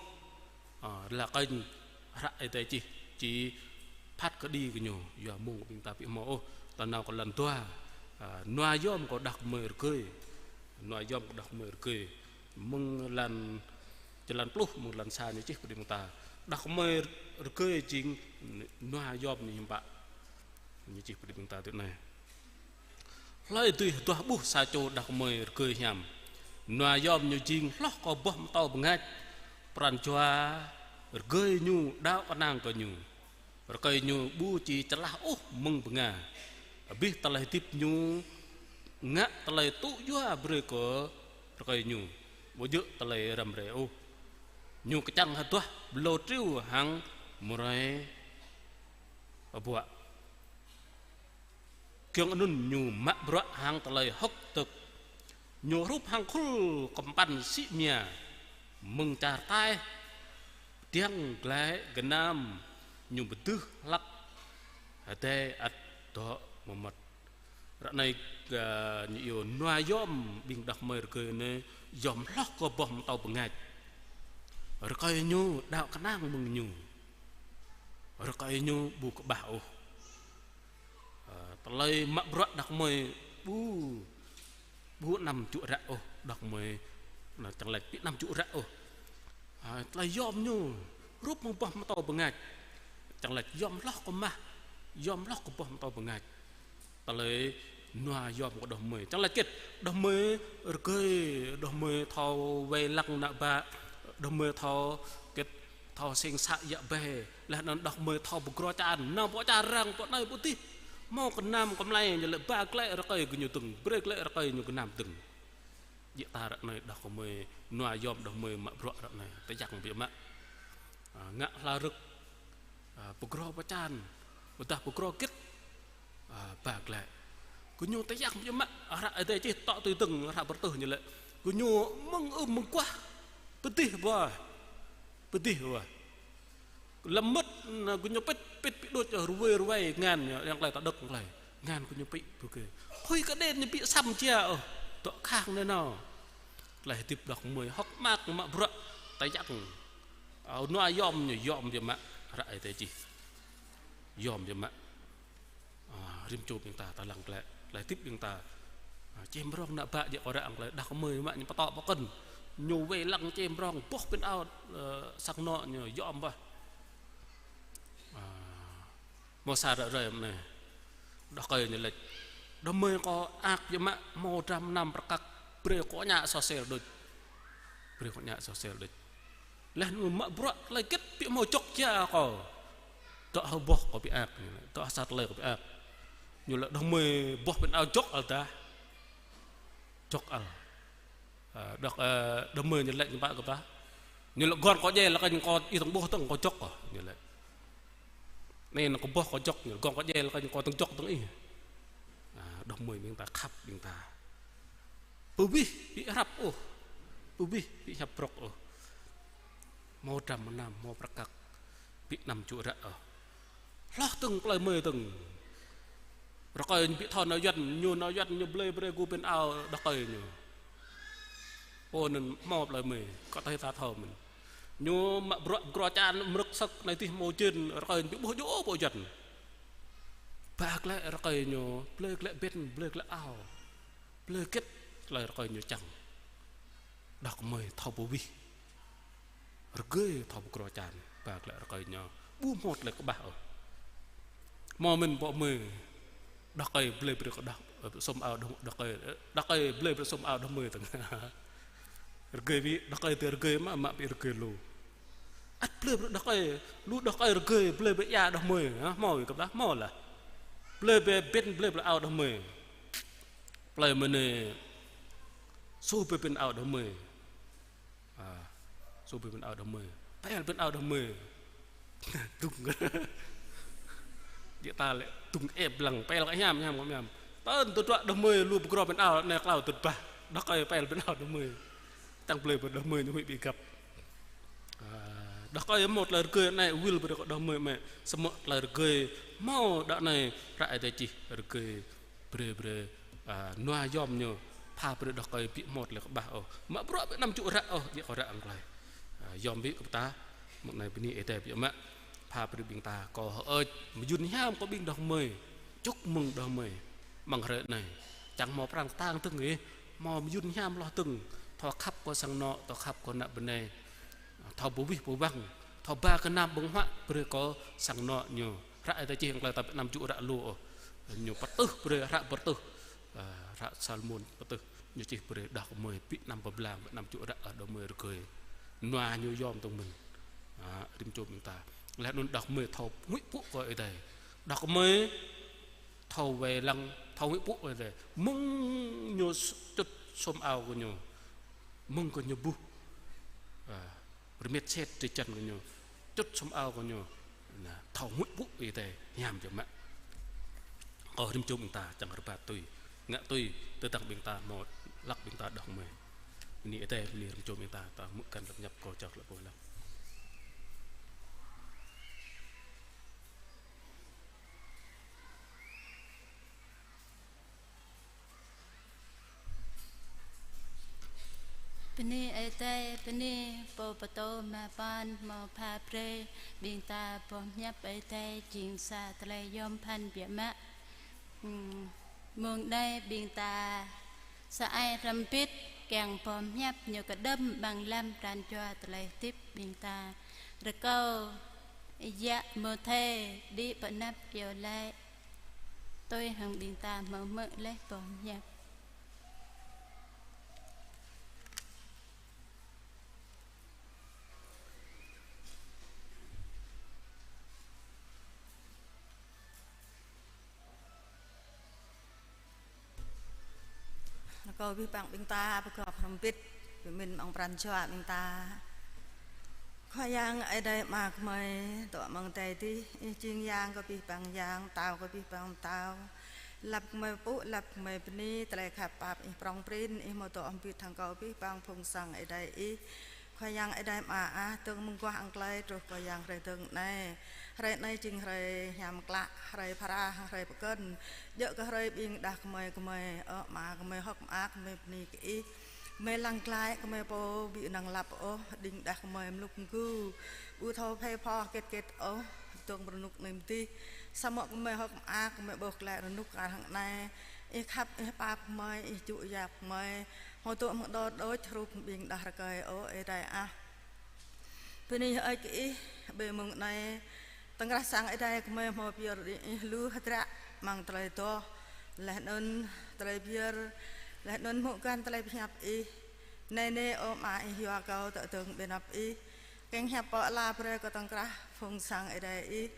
Ơ, rơla kơnh hră Ơi Adai čih, či phat kơđi kơ ñu, yua mông ƀing ta ƀu hmâo ôh. Ta nao kơ lăn dua, ơ, nua yom kơ đah kơmơi rơgơi. Nua yom kơ đah kơmơi rơgơi. Mơ̆ng lăn, čơlan pluh, mơ̆ng lăn sa ñu čih brơi ƀing ta. Đah kơmơi rơgơi jing nua yom ñu hiư̆m pă. Ñu čih brơi ƀing ta tui anai. Hlơi dưi hơduah ƀuh sa čô đah kơmơi rơgơi hiam. Nua yom ñu jing hloh kơ boh pơtâo bơngač. Pran jua rơgơi ñu đaŏ kơnang kơ ñu. Rơkơi ñu ƀu či čơlah ôh mơ̆ng bơnga. Abih tơlơi hơdip ñu ngă tơlơi tŭ yua brơi kơ rơkơi ñu. Ƀu djơ̆ tơlơi răm rai ôh. Ñu kơčăng hơduah blâo triu hăng mơrai ƀuă. Giŏng anŭn ñu mă bruă hăng tơlơi hơ̆k tơ̆k. Ñu hrup hăng khul kơmpăn sĭ mia. Mơ̆ng čar taih pơdiăng glaĭ gơnam ñu pơdưh hlăk hơdai ăt dŏ mơmŏt. Ră anai, ơ, ñu iâu nua yom ƀing đah kơmơi rơgơi anai yom hloh kơ boh pơtâo bơngač. Rơkơi ñu đaŏ kơnang mơ̆ng ñu. Rơkơi ñu ƀu kơƀah ôh. Ơ, tơlơi mă bruă đah kơmơi ƀu, ƀu anăm čŭ ră ôh, đah kơmơi, anai čang laĭ ƀu anăm čŭ ră ôh. Ơ, tơlơi yom ñu, hrup mơ̆ng boh pơtâo bơngač. Čang laĭ yom hloh kơ mah, yom hloh kơ boh pơtâo bơngač. Tơlơi nua yom kơ đah kơmơi. Čang laĭ hơget, đah kơmơi rơgơi, đah kơmơi thâo wai lăng ană bă, đah kơmơi thâo hơget, thâo sêng să yă bai, laih anŭn đah kơmơi thâo pơgro čan, nao pơ čar arăng, pơ anai pơ adih. Hmâo gơnam kơmlai ñu lĕ ba glaĭ rơkơi gơñu dơ̆ng, brơi glaĭ rơkơi ñu gơnam dơ̆ng. Djơ̆ ta ră anai đah kơmơi nua yom đah kơmơi mă bruă ră anai, tơjăng biă mă. Ơ, ngă hla rơ̆k, ơ, pơgro pơčan, ƀôdah pơgro hơget, ơ, ba glaĭ. Gơñu tơjăng biă mă, hră Ơi Adai čih tŏ tui dơ̆ng, hră Bơrơtuh ñu lĕ. Gơñu mơ̆ng ưm mơ̆ng guah, pơdih ƀuah. Pơdih ƀuah. Lăm mơmŏt, anai gơñu pĭt, pĭt pĭt đôč, rơwơi rơwai, ngan ñu, yang klai ta đŏk yang klai. Ngan gơñu pĭt, pơkê. Hơi kơđen ñu ƀu săm jia ôh, dŏ khang anai nao. Tơlơi hơdip đah kơmơi hơ̆k mơak mă bruă, tơjăng. Ơ, nua yom ñu, yom biă mă, hră Ơi Adai čih. Yom biă mă. Ơ, rĭm čô ƀing ta, ta lăng glaĭ, tơlơi hơdip ƀing ta. Ơ, čem rong ană bă djơ̆ kơ ră ang glaĭ, đah kơmơi mă ñu pơtŏ pơkŏn. Ñu wai lăng čem rong, boh pĭn ao, ơ, sang anŏ ñu yom ƀuah. Ơ, hmâo sa ră ruai mơ̆ng anai. Đah rơkơi ñu laĭ. Đah kơmơi kâo ak biă mă, hmâo dram mơnam prăk kăk, brơi kâo ñă soh sel đôč. Brơi kâo ñă soh sel đôč. Laih anŭn mă bruă tơlơi hơget ƀu hmâo jŏk jia kâo. Dŏ hơbôh kâo ƀiă ak, ñu laĭ. Dŏ sa tơlơi kâo ƀiă ak. Ñu laĭ đah kơmơi boh ƀing ao jŏk ăl dah. Jŏk ăl. Ơ, đah, ơ, đah kơmơi ñu laĭ ñu ƀă kơ ƀah. Ñu laĭ gơ̆ng kâo djai laĭ kơ ñu kâo ih tơ̆ng ƀuh tơ̆ng kâo jŏk kâo. Ñu laĭ. Anai nao kơ boh kâo jŏk ñu. Gơ̆ng kâo djai laĭ kơ ñu kâo tơ̆ng jŏk tơ̆ng ih. Ơ, đah kơmơi ƀing ta khăp ƀing ta. Pơwih ƀu hrăp ôh. Pơwih ƀu hiăp brŏk ôh. Hmâo dram mơnam, hmâo prăk kăk. Ƀu anăm čŭ ră ôh. Hloh tơ̆ng plơi mơi tơ̆ng. Rơkơi ñu ƀu thâo nao yuăn, ñu nao yuăn ñu blơi brơi gŭ ƀing ao đah kơi ñu. Ơ anŭn hmâo plơi mơi, kơ tơlơi ta thâo mơ̆n. Ñu mă bruă gro čan mrơ̆k sơ̆k anai tih hmâo jên, rơkơi ñu ƀu ƀuh djơ̆ ôh pơ yuăn. Ba glaĭ rơkơi ñu, blơi glaĭ ƀing, blơi glaĭ ao. Blơi hơget tơlơi rơkơi ñu čang. Đah kơmơi thâo pơwih. Rơgơi thâo pơgro čan, ba glaĭ rơkơi ñu. Ƀu hmâo tơlơi kơƀah ôh. Hmâo mơ̆n pơ mơi. Đah kơi blơi brơi kơ đah, ơ, sum ao đah, đah kơi, ơ, đah kơi blơi brơi sum ao đah kơmơi tơ̆ng. Rơgơi ƀu, đah kơi tơ rơgơi mă, mă ƀu rơgơi lu. Ăt blơi brơi đah kơi, lu đah kơi rơgơi, blơi brơi ia đah kơmơi, hă, hmâo ƀu kơƀah, hmâo lah. Blơi brơi ƀing, blơi brơi ao đah kơmơi. Plơi mơi anai, su brơi ƀing ao đah kơmơi. Ơ, su brơi ƀing ao đah kơmơi. Pĕl ƀing ao đah kơmơi. Tŭng. Djơ̆ ta lĕ tŭng ĕp lăng, pĕl kơ hiam, hiam, hiam. Tơl tơdruă đah kơmơi lu pơgro ƀing ao, anai klâo tơ̆t ƀah. Đah kơi pĕl ƀing ao đah kơmơi. Čang blơi ƀing đah kơmơi ñu huĭ ƀu găp. Ơ, đah kơi hmâo tơlơi rơgơi anai, wĭl brơi kơ đah kơmơi mơi. Samơ̆ tơlơi rơgơi hmâo đah anai, ră Ơi Adai čih rơgơi brơi brơi, ơ, nua yom ñu, pha brơi đah kơi ƀu hmâo tơlơi kơƀah ôh. Mă bruă ƀu anăm čŭ ră ôh, djơ̆ kơ ră hăng tơlơi. Ơ, yom ƀu kơ ta, mơ̆ng anai bơni Ơi Adai biă mă. Pha brơi ƀing ta, kâo hơơč, mơyŭn hiam kơ ƀing đah kơmơi. Chúc mừng đah kơmơi. Mơ̆ng hrơi anai. Čang hmâo pran kơtang tơ̆ng ih. Hmâo mơyŭn hiam hloh tơ̆ng. Thâo khăp kơ sang anŏ, thâo khăp kơ ană bơnai. Thâo pơwih pơwăng, thâo ba gơnam ƀơ̆ng huă brơi kơ sang anŏ ñu. Ră Ơi Adai čih hăng tơlơi ta ƀu anăm čŭ ră lu ôh. Ñu pơtưh brơi hră pơtưh. Ơ, hră Salômôn pơtưh. Ñu čih brơi đah kơmơi ƀu anăm pơblang, ƀu anăm čŭ ră, ơ, đah kơmơi rơgơi. Nua ñu yom tơ̆ng mơ̆n. Ơ, rĭm čô ƀing ta. Laih anŭn đah kơmơi thâo huĭ pŭ kơ Ơi Adai. Đah kơmơi thâo wai lăng, thâo huĭ pŭ Ơi Adai. Mơ̆ng ñu s-, čŭt sum ao kơ ñu. Mơ̆ng kơ ñu ƀuh. Ơ. Rơmet set drơi jăn kơ ñu, čŭt sum ao kơ ñu. Anai, thâo huĭ pŭ Ơi Adai, hiam biă mă. Kơ rĭm čô ƀing ta čang rơbat tui, ngă tui, tơdang ƀing ta hmâo, hlăk ƀing ta đah kơmơi. Bơni Ơi Adai, bơni rĭm čô ƀing ta, ta hmư̆ găn lăp ñăp kơ čŏk lăp pô lăp. Bơni Ơi Adai, bơni pô pơtô mă păn hmâo pha brơi ƀing ta boh hiăp Ơi Adai jing sa tơlơi yom pơphan biă mă. Ừm, mông anai ƀing ta sa ai hrŏm hơbĭt kiăng boh hiăp ñu kơđŏm amăng lăm pran jua tơlơi hơdip ƀing ta. Rơkâo yă Timôthê đĭ pơ anăp iâu laĭ. Tui hăng ƀing ta hmâo hmư̆ laih boh hiăp. Rơkâo abih bang ƀing ta pơgop hrŏm hơbĭt, pơmĭn amăng pran jua ƀing ta. Khua Yang Ơi Adai Ama gơmơi, dŏ amăng adai adih, Ih jing Yang kơ abih bang yang, Pơtao kơ abih bang pơtao. Lăp gơmơi pơpŭ, lăp gơmơi bơni, tơlơi khăp pap Ih prŏng prin, Ih hmâo dŏ hơbĭt hăng kơ abih bang phung sang Ơi Adai Ih. Khua Yang Ơi Adai Ama ah, dơ̆ng mơguah hăng tơlơi truh kơ yang hrơi dơ̆ng anai. Hrơi anai jing hrơi hiam klă, hrơi phara, hrơi pơkŏn. Djơ̆ kơ hrơi ƀing đah kơmơi gơmơi, ơ Ama gơmơi hơ̆k mơak, gơmơi bơni kơ Ih. Gơmơi lăng glaĭ, gơmơi pô ƀu năng lăp ôh, đing đah kơmơi mlŭk mgu. Ƀu thâo phê pho hơget hơget ôh, dơ̆ng rơnŭk anai mơdih. Samơ̆ gơmơi hơ̆k mơak, gơmơi ƀuh glaĭ rơnŭk kar hăng anai. Ih khăp, Ih pap gơmơi, Ih djŭ yap gơmơi. Hmâo dŏ mơ̆ng đôč đôč hrup ƀing đah rơkơi, ơ Ơi Adai ah. Bơni hơơč kơ Ih, ƀơi mông anai, tơkrah sang Ơi Adai gơmơi hmâo pơyơr đĭ Ih lu hơdră amăng tơlơi adoh, laih anŭn tơlơi pơyơr, laih anŭn hmư̆ găn tơlơi pơhiăp Ih. Anai nê, ơ Ama, Ih yua kâo tơdơ̆ng ƀơi anăp Ih. Kiăng hiăp pơala brơi kơ tŏng krah phung sang Ơi Adai Ih,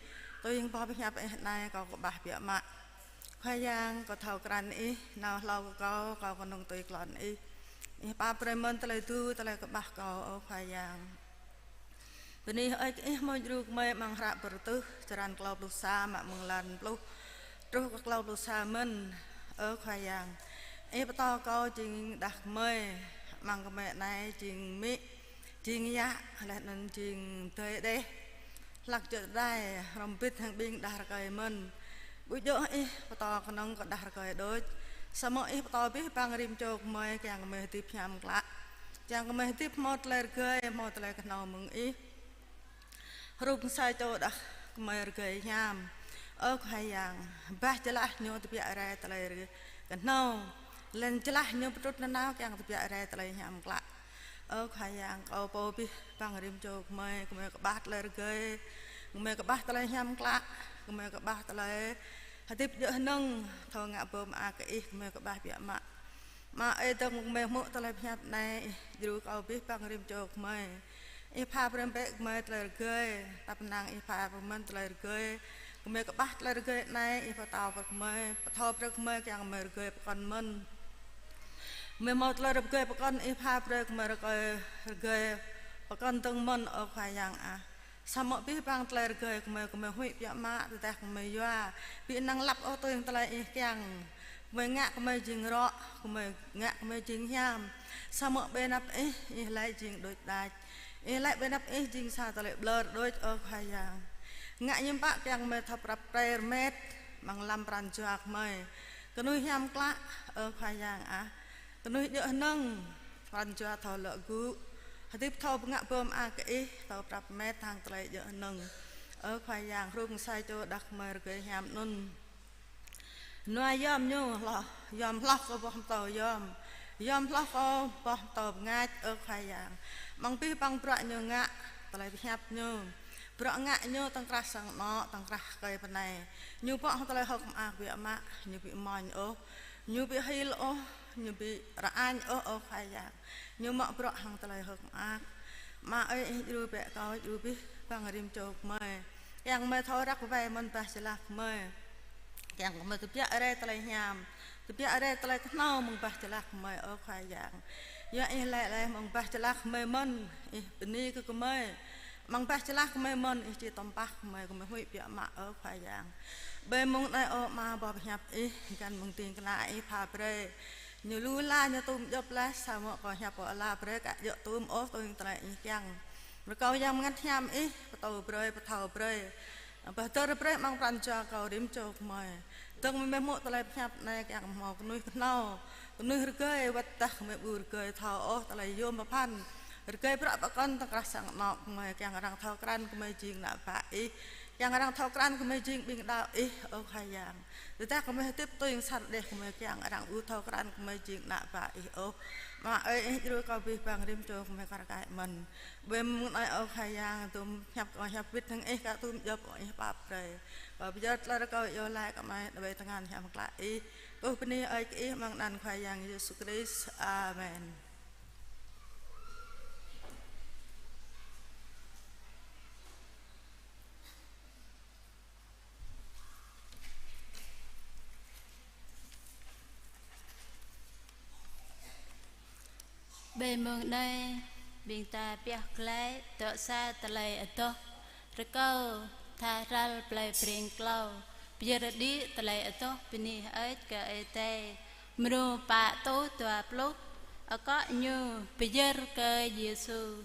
tui hăng boh pơhiăp Ih anai kâo kơƀah biă mă. Khua Yang, kâo thâo krăn Ih nao hlâo kơ kâo, kâo kơnơ̆ng tui klon Ih. Ih pap brơi mơ̆n tơlơi tŭ, tơlơi kơƀah kâo, ơ Khua Yang. Bơni hơơč kơ Ih mơ̆ng djru gơmơi amăng hră Bơrơtuh, črăn klâo pluh sa, mă mơ̆ng lan pluh truh kơ klâo pluh sa mơ̆n, ơ Khua Yang. Ih pơtô kâo jing đah kơmơi, amăng kơmơi anai jing amĭ, jing yă, laih anŭn jing adơi đeh. Hlak djơ̆ tơdai, hrŏm bĭt hăng ƀing đah rơkơi mơ̆n. Ƀu djơ̆ Ih pơtô kơnơ̆ng kơ đah rơkơi đôč. Samơ̆ Ih pơtô abih bang rĭm čô gơmơi, kiăng gơmơi hơdip hiam klă. Kiăng gơmơi hơdip hmâo tơlơi rơgơi, hmâo tơlơi kơhnâo mơ̆ng Ih. Rŭng sa čô đah kơmơi rơgơi hiam. Ơ Khua Yang, bah jơlah ñu tơbiă rai tơlơi rơgơi kơhnâo. Laih anŭn jơlah ñu pơtrŭt nanao kiăng tơbiă rai tơlơi hiam klă. Ơ Khua Yang, kâo pô abih bang rĭm čô gơmơi, gơmơi kơƀah tơlơi rơgơi, gơmơi kơƀah tơlơi hiam klă, gơmơi kơƀah tơlơi hơdip djơ̆ hơnơ̆ng, thâo ngă pơmơak kơ Ih, gơmơi kơƀah biă mă. Ama ơi, dơ̆ng mơ̆ng gơmơi hmư̆ tơlơi pơhiăp anai, Ih djru kơ abih bang rĭm čô gơmơi. Ih pha brơi bĕ gơmơi tơlơi rơgơi, tăp năng Ih pha brơi mơ̆n tơlơi rơgơi. Gơmơi kơƀah tơlơi rơgơi anai, Ih pơtô brơi gơmơi, pơtô brơi gơmơi kiăng gơmơi rơgơi pơkŏn mơ̆n. Gơmơi hmâo tơlơi rơgơi pơkŏn, Ih pha brơi gơmơi rơgơi, rơgơi pơkŏn dơ̆ng mơ̆n, ơ Khua Yang ah. Samơ̆ abih bang tơlơi rơgơi gơmơi, gơmơi huĭ biă mă, tơdah gơmơi yua ƀu năng lăp ôh tui hăng tơlơi Ih kiăng. Gơmơi ngă gơmơi jing rŏ, gơmơi ngă gơmơi jing hiam. Samơ̆ ƀơi anăp Ih, Ih laĭ jing đôč đač. Ih laĭ ƀơi anăp Ih jing sa tơlơi ƀlŏr đôč, ơ Khua Yang. Ngă hiư̆m pă kiăng gơmơi thâo prăp pre rơmet amăng lăm pran jua gơmơi. Kơnuih hiam klă, ơ Khua Yang ah. Kơnuih djơ̆ hơnơ̆ng, pran jua thâo lŏ gŭ. Hơdip thâo pơngă pơmơak kơ Ih, thâo prăp rơmet hăng tơlơi djơ̆ hơnơ̆ng. Ơ Khua Yang, rŭng sa čô đah kơmơi rơgơi hiam anŭn. Nua yom ñu hloh, yom hloh kơ boh pơtâo yom. Yom hloh kơ boh pơtâo bơngač, ơ Khua Yang. Amăng abih bang bruă ñu ngă, tơlơi pơhiăp ñu. Bruă ngă ñu tŏng krah sang anŏ, tŏng krah rơkơi bơnai. Ñu pŏk hăng tơlơi hơ̆k mơak biă mă, ñu ƀu amoñ ôh. Ñu ƀu hil ôh, ñu ƀu rơañ ôh, ơ Khua Yang. Ñu mă bruă hăng tơlơi hơ̆k mơak. Ama ơi, Ih djru bĕ kâo, djru abih bang rĭm čô gơmơi. Kiăng gơmơi thâo răk wai mơ̆n bah jơlah gơmơi. Kiăng gơmơi tơbiă rai tơlơi hiam, tơbiă rai tơlơi kơhnâo mơ̆ng bah jơlah gơmơi, ơ Khua Yang. Yua Ih laĭ laih mơ̆ng bah jơlah gơmơi mơ̆n, Ih bơni kơ gơmơi. Amăng bah jơlah gơmơi mơ̆n, Ih či tơmpah gơmơi, gơmơi huĭ biă mă, ơ Khua Yang. Ƀơi mông anai ơ Ama, boh pơhiăp Ih, găn mơ̆ng ding kơna Ih pha brơi. Ñu lu la, ñu tŭm djŏp laih, samơ̆ kâo hiăp pơala brơi aka djơ̆ tŭm ôh tui hăng tơlơi Ih kiăng. Rơkâo Yang Bơngăt Hiam Ih pơtô brơi, pơthâo brơi, pơhơdơr brơi amăng pran jua kâo rĭm čô gơmơi. Dơ̆ng mơ̆ng gơmơi hmư̆ tơlơi pơhiăp anai kiăng hmâo kơnuih kơhnâo, kơnuih rơgơi, wơ̆t tơdah gơmơi ƀu rơgơi thâo ôh tơlơi yôm pơphan. Rơgơi bruă pơkŏn tŏng krah sang anŏ gơmơi, kiăng arăng thâo krăn gơmơi jing ană bă Ih. Kiăng arăng thâo krăn gơmơi jing ƀing đaŏ Ih, ơ Khua Yang. Tơdah gơmơi hơdip tui hăng sat đeh gơmơi, kiăng arăng ƀu thâo krăn gơmơi jing ană bă Ih ôh. Ama ơi, Ih djru kơ abih bang rĭm čô gơmơi kar kaĭ mơ̆n. Ƀơi mông anai ơ Khua Yang, tŭm hiăp kâo hiăp wĭt hăng Ih, aka tŭm djŏp ôh Ih pap brơi. Kâo pơyơr tơlơi rơkâo iâu laĭ kơ Ama ƀơi tơngan hiam klă Ih. Kơkuh bơni hơơč kơ Ih amăng anăn Khua Yang Yêsu Krist. Amen. Ƀơi mông anai, ƀing ta pioh glaĭ dŏ sa tơlơi adoh, rơkâo tha ral plei Breng klâo, pơyơr đĭ tơlơi adoh bơni hơơč kơ Ơi Adai, mrô pă rơtuh dua pluh, akŏ ñu Pơyơr kơ Yêsu.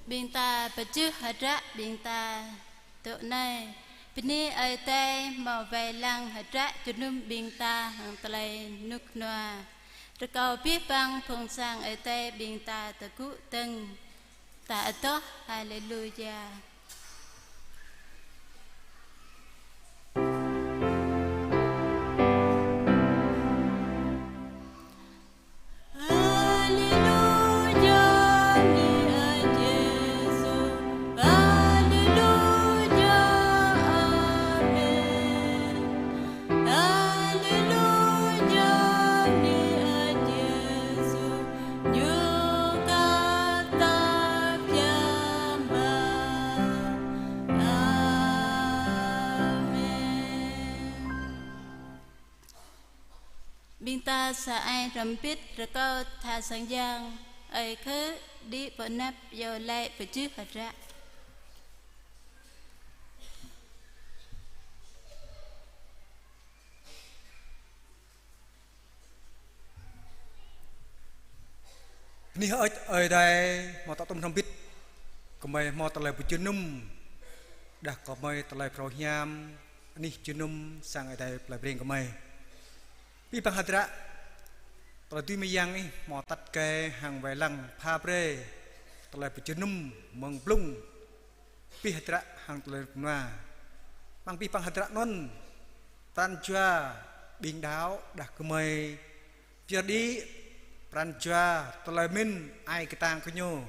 Ƀing ta pơjưh hơdră ƀing ta dŏ anai. Bơni Ơi Adai hmâo wai lăng hơdră jơnum ƀing ta hăng tơlơi rơnŭk rơnua. Rơkâo abih bang phung sang Ơi Adai ƀing ta tơgŭ dơ̆ng. Ta adoh, Haleluya. Haleluya, bơni Ơi Yêsu. Haleluya, amen. Haleluya, bơni Ơi Yêsu. Ñu kơ ta pơyơr mă. Amen. Ƀing ta sa ai hrŏm hơbĭt rơkâo tha sang yang, ơi khư đĭ pơ anăp iâu laĭ pơjưh hơdră. Bơni hơơč Ơi Adai hmâo tŏ tŭm hrŏm hơbĭt, gơmơi hmâo tơlơi pơjơnum, đah gơmơi tơlơi phrâo hiam, anih jơnum sang Ơi Adai plơi Breng gơmơi. Abih bang hơdră, tơlơi dưi mơyang ih hmâo atăt kơ hăng wai lăng pha brơi tơlơi pơjơnum mơ̆ng blung abih hơdră hăng tơlơi rơnŭk rơnua. Amăng abih bang hơdră anŭn, pran jua ƀing đaŏ đah gơmơi pơyơr đĭ pran jua tơlơi mĭn ai kơtang kơ ñu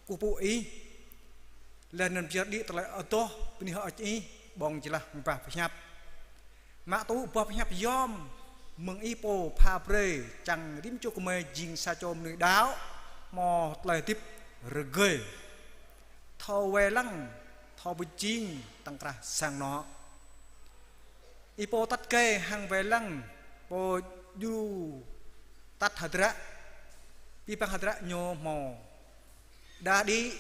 kơkuh pơpŭ ih. Laih anŭn pơyơr đĭ tơlơi adoh bơni hơơč ih ƀơ̆ng jơlah bah pơhiăp. Mă tŭ bah pơhiăp yom mơ̆ng ih pô pha brơi čang rĭm čô gơmơi jing sa čô mơnuih đaŏ hmâo tơlơi hơdip rơgơi, thâo wai lăng, thâo pơjing tŏng krah sang anŏ. Ih pô atăt kơ hăng wai lăng, pô djru atăt hơdră, abih bang hơdră ñu hmâo đa đĭ,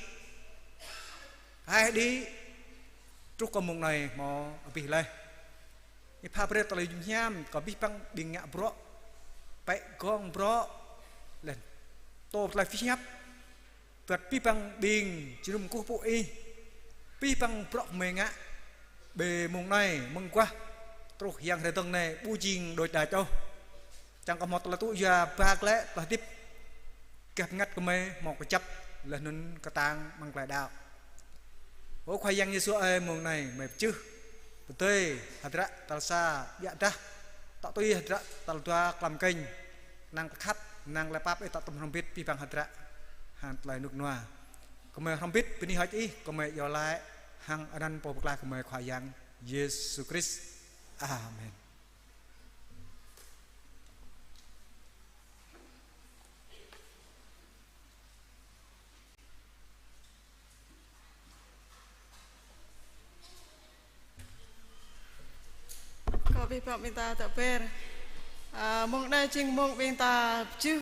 hai đĭ, truh kơ mông anai hmâo abih laih. Ih pha brơi tơlơi jum hiam kơ abih bang ƀing ngă bruă, pĕ gong bruă, laih anŭn tơlơi pơhiăp, wơ̆t abih bang ƀing jơnum kơkuh pơpŭ ih, abih bang bruă gơmơi ngă ƀơi mông anai, mơguah truh yang hrơi dơ̆ng anai ƀu jing đôč đač ôh. Čang kơ hmâo tơlơi tŭ yua ba glaĭ tơlơi hơdip, gah bơngăt gơmơi hmâo kơjăp laih anŭn kơtang amăng tơlơi đaŏ. Ơ Khua Yang Yêsu ơi, mông anai gơmơi pơjưh pơdơi hơdră tal sa ƀiă dah, tŏ tui hơdră tal dua klăm kơnh, năng pơkhăt, năng lĕ pap ih tŏ tŭm hrŏm hơbĭt abih bang hơdră hăng tơlơi rơnŭk rơnua. Gơmơi hrŏm hơbĭt bơni hơơč ih, gơmơi iâu laĭ hăng anăn Pô Pơklaih gơmơi Khua Yang Yêsu Krist. Amen. Kơ abih bang ƀing ta tơpĕr. Ơ, mông anai jing mông ƀing ta pơjưh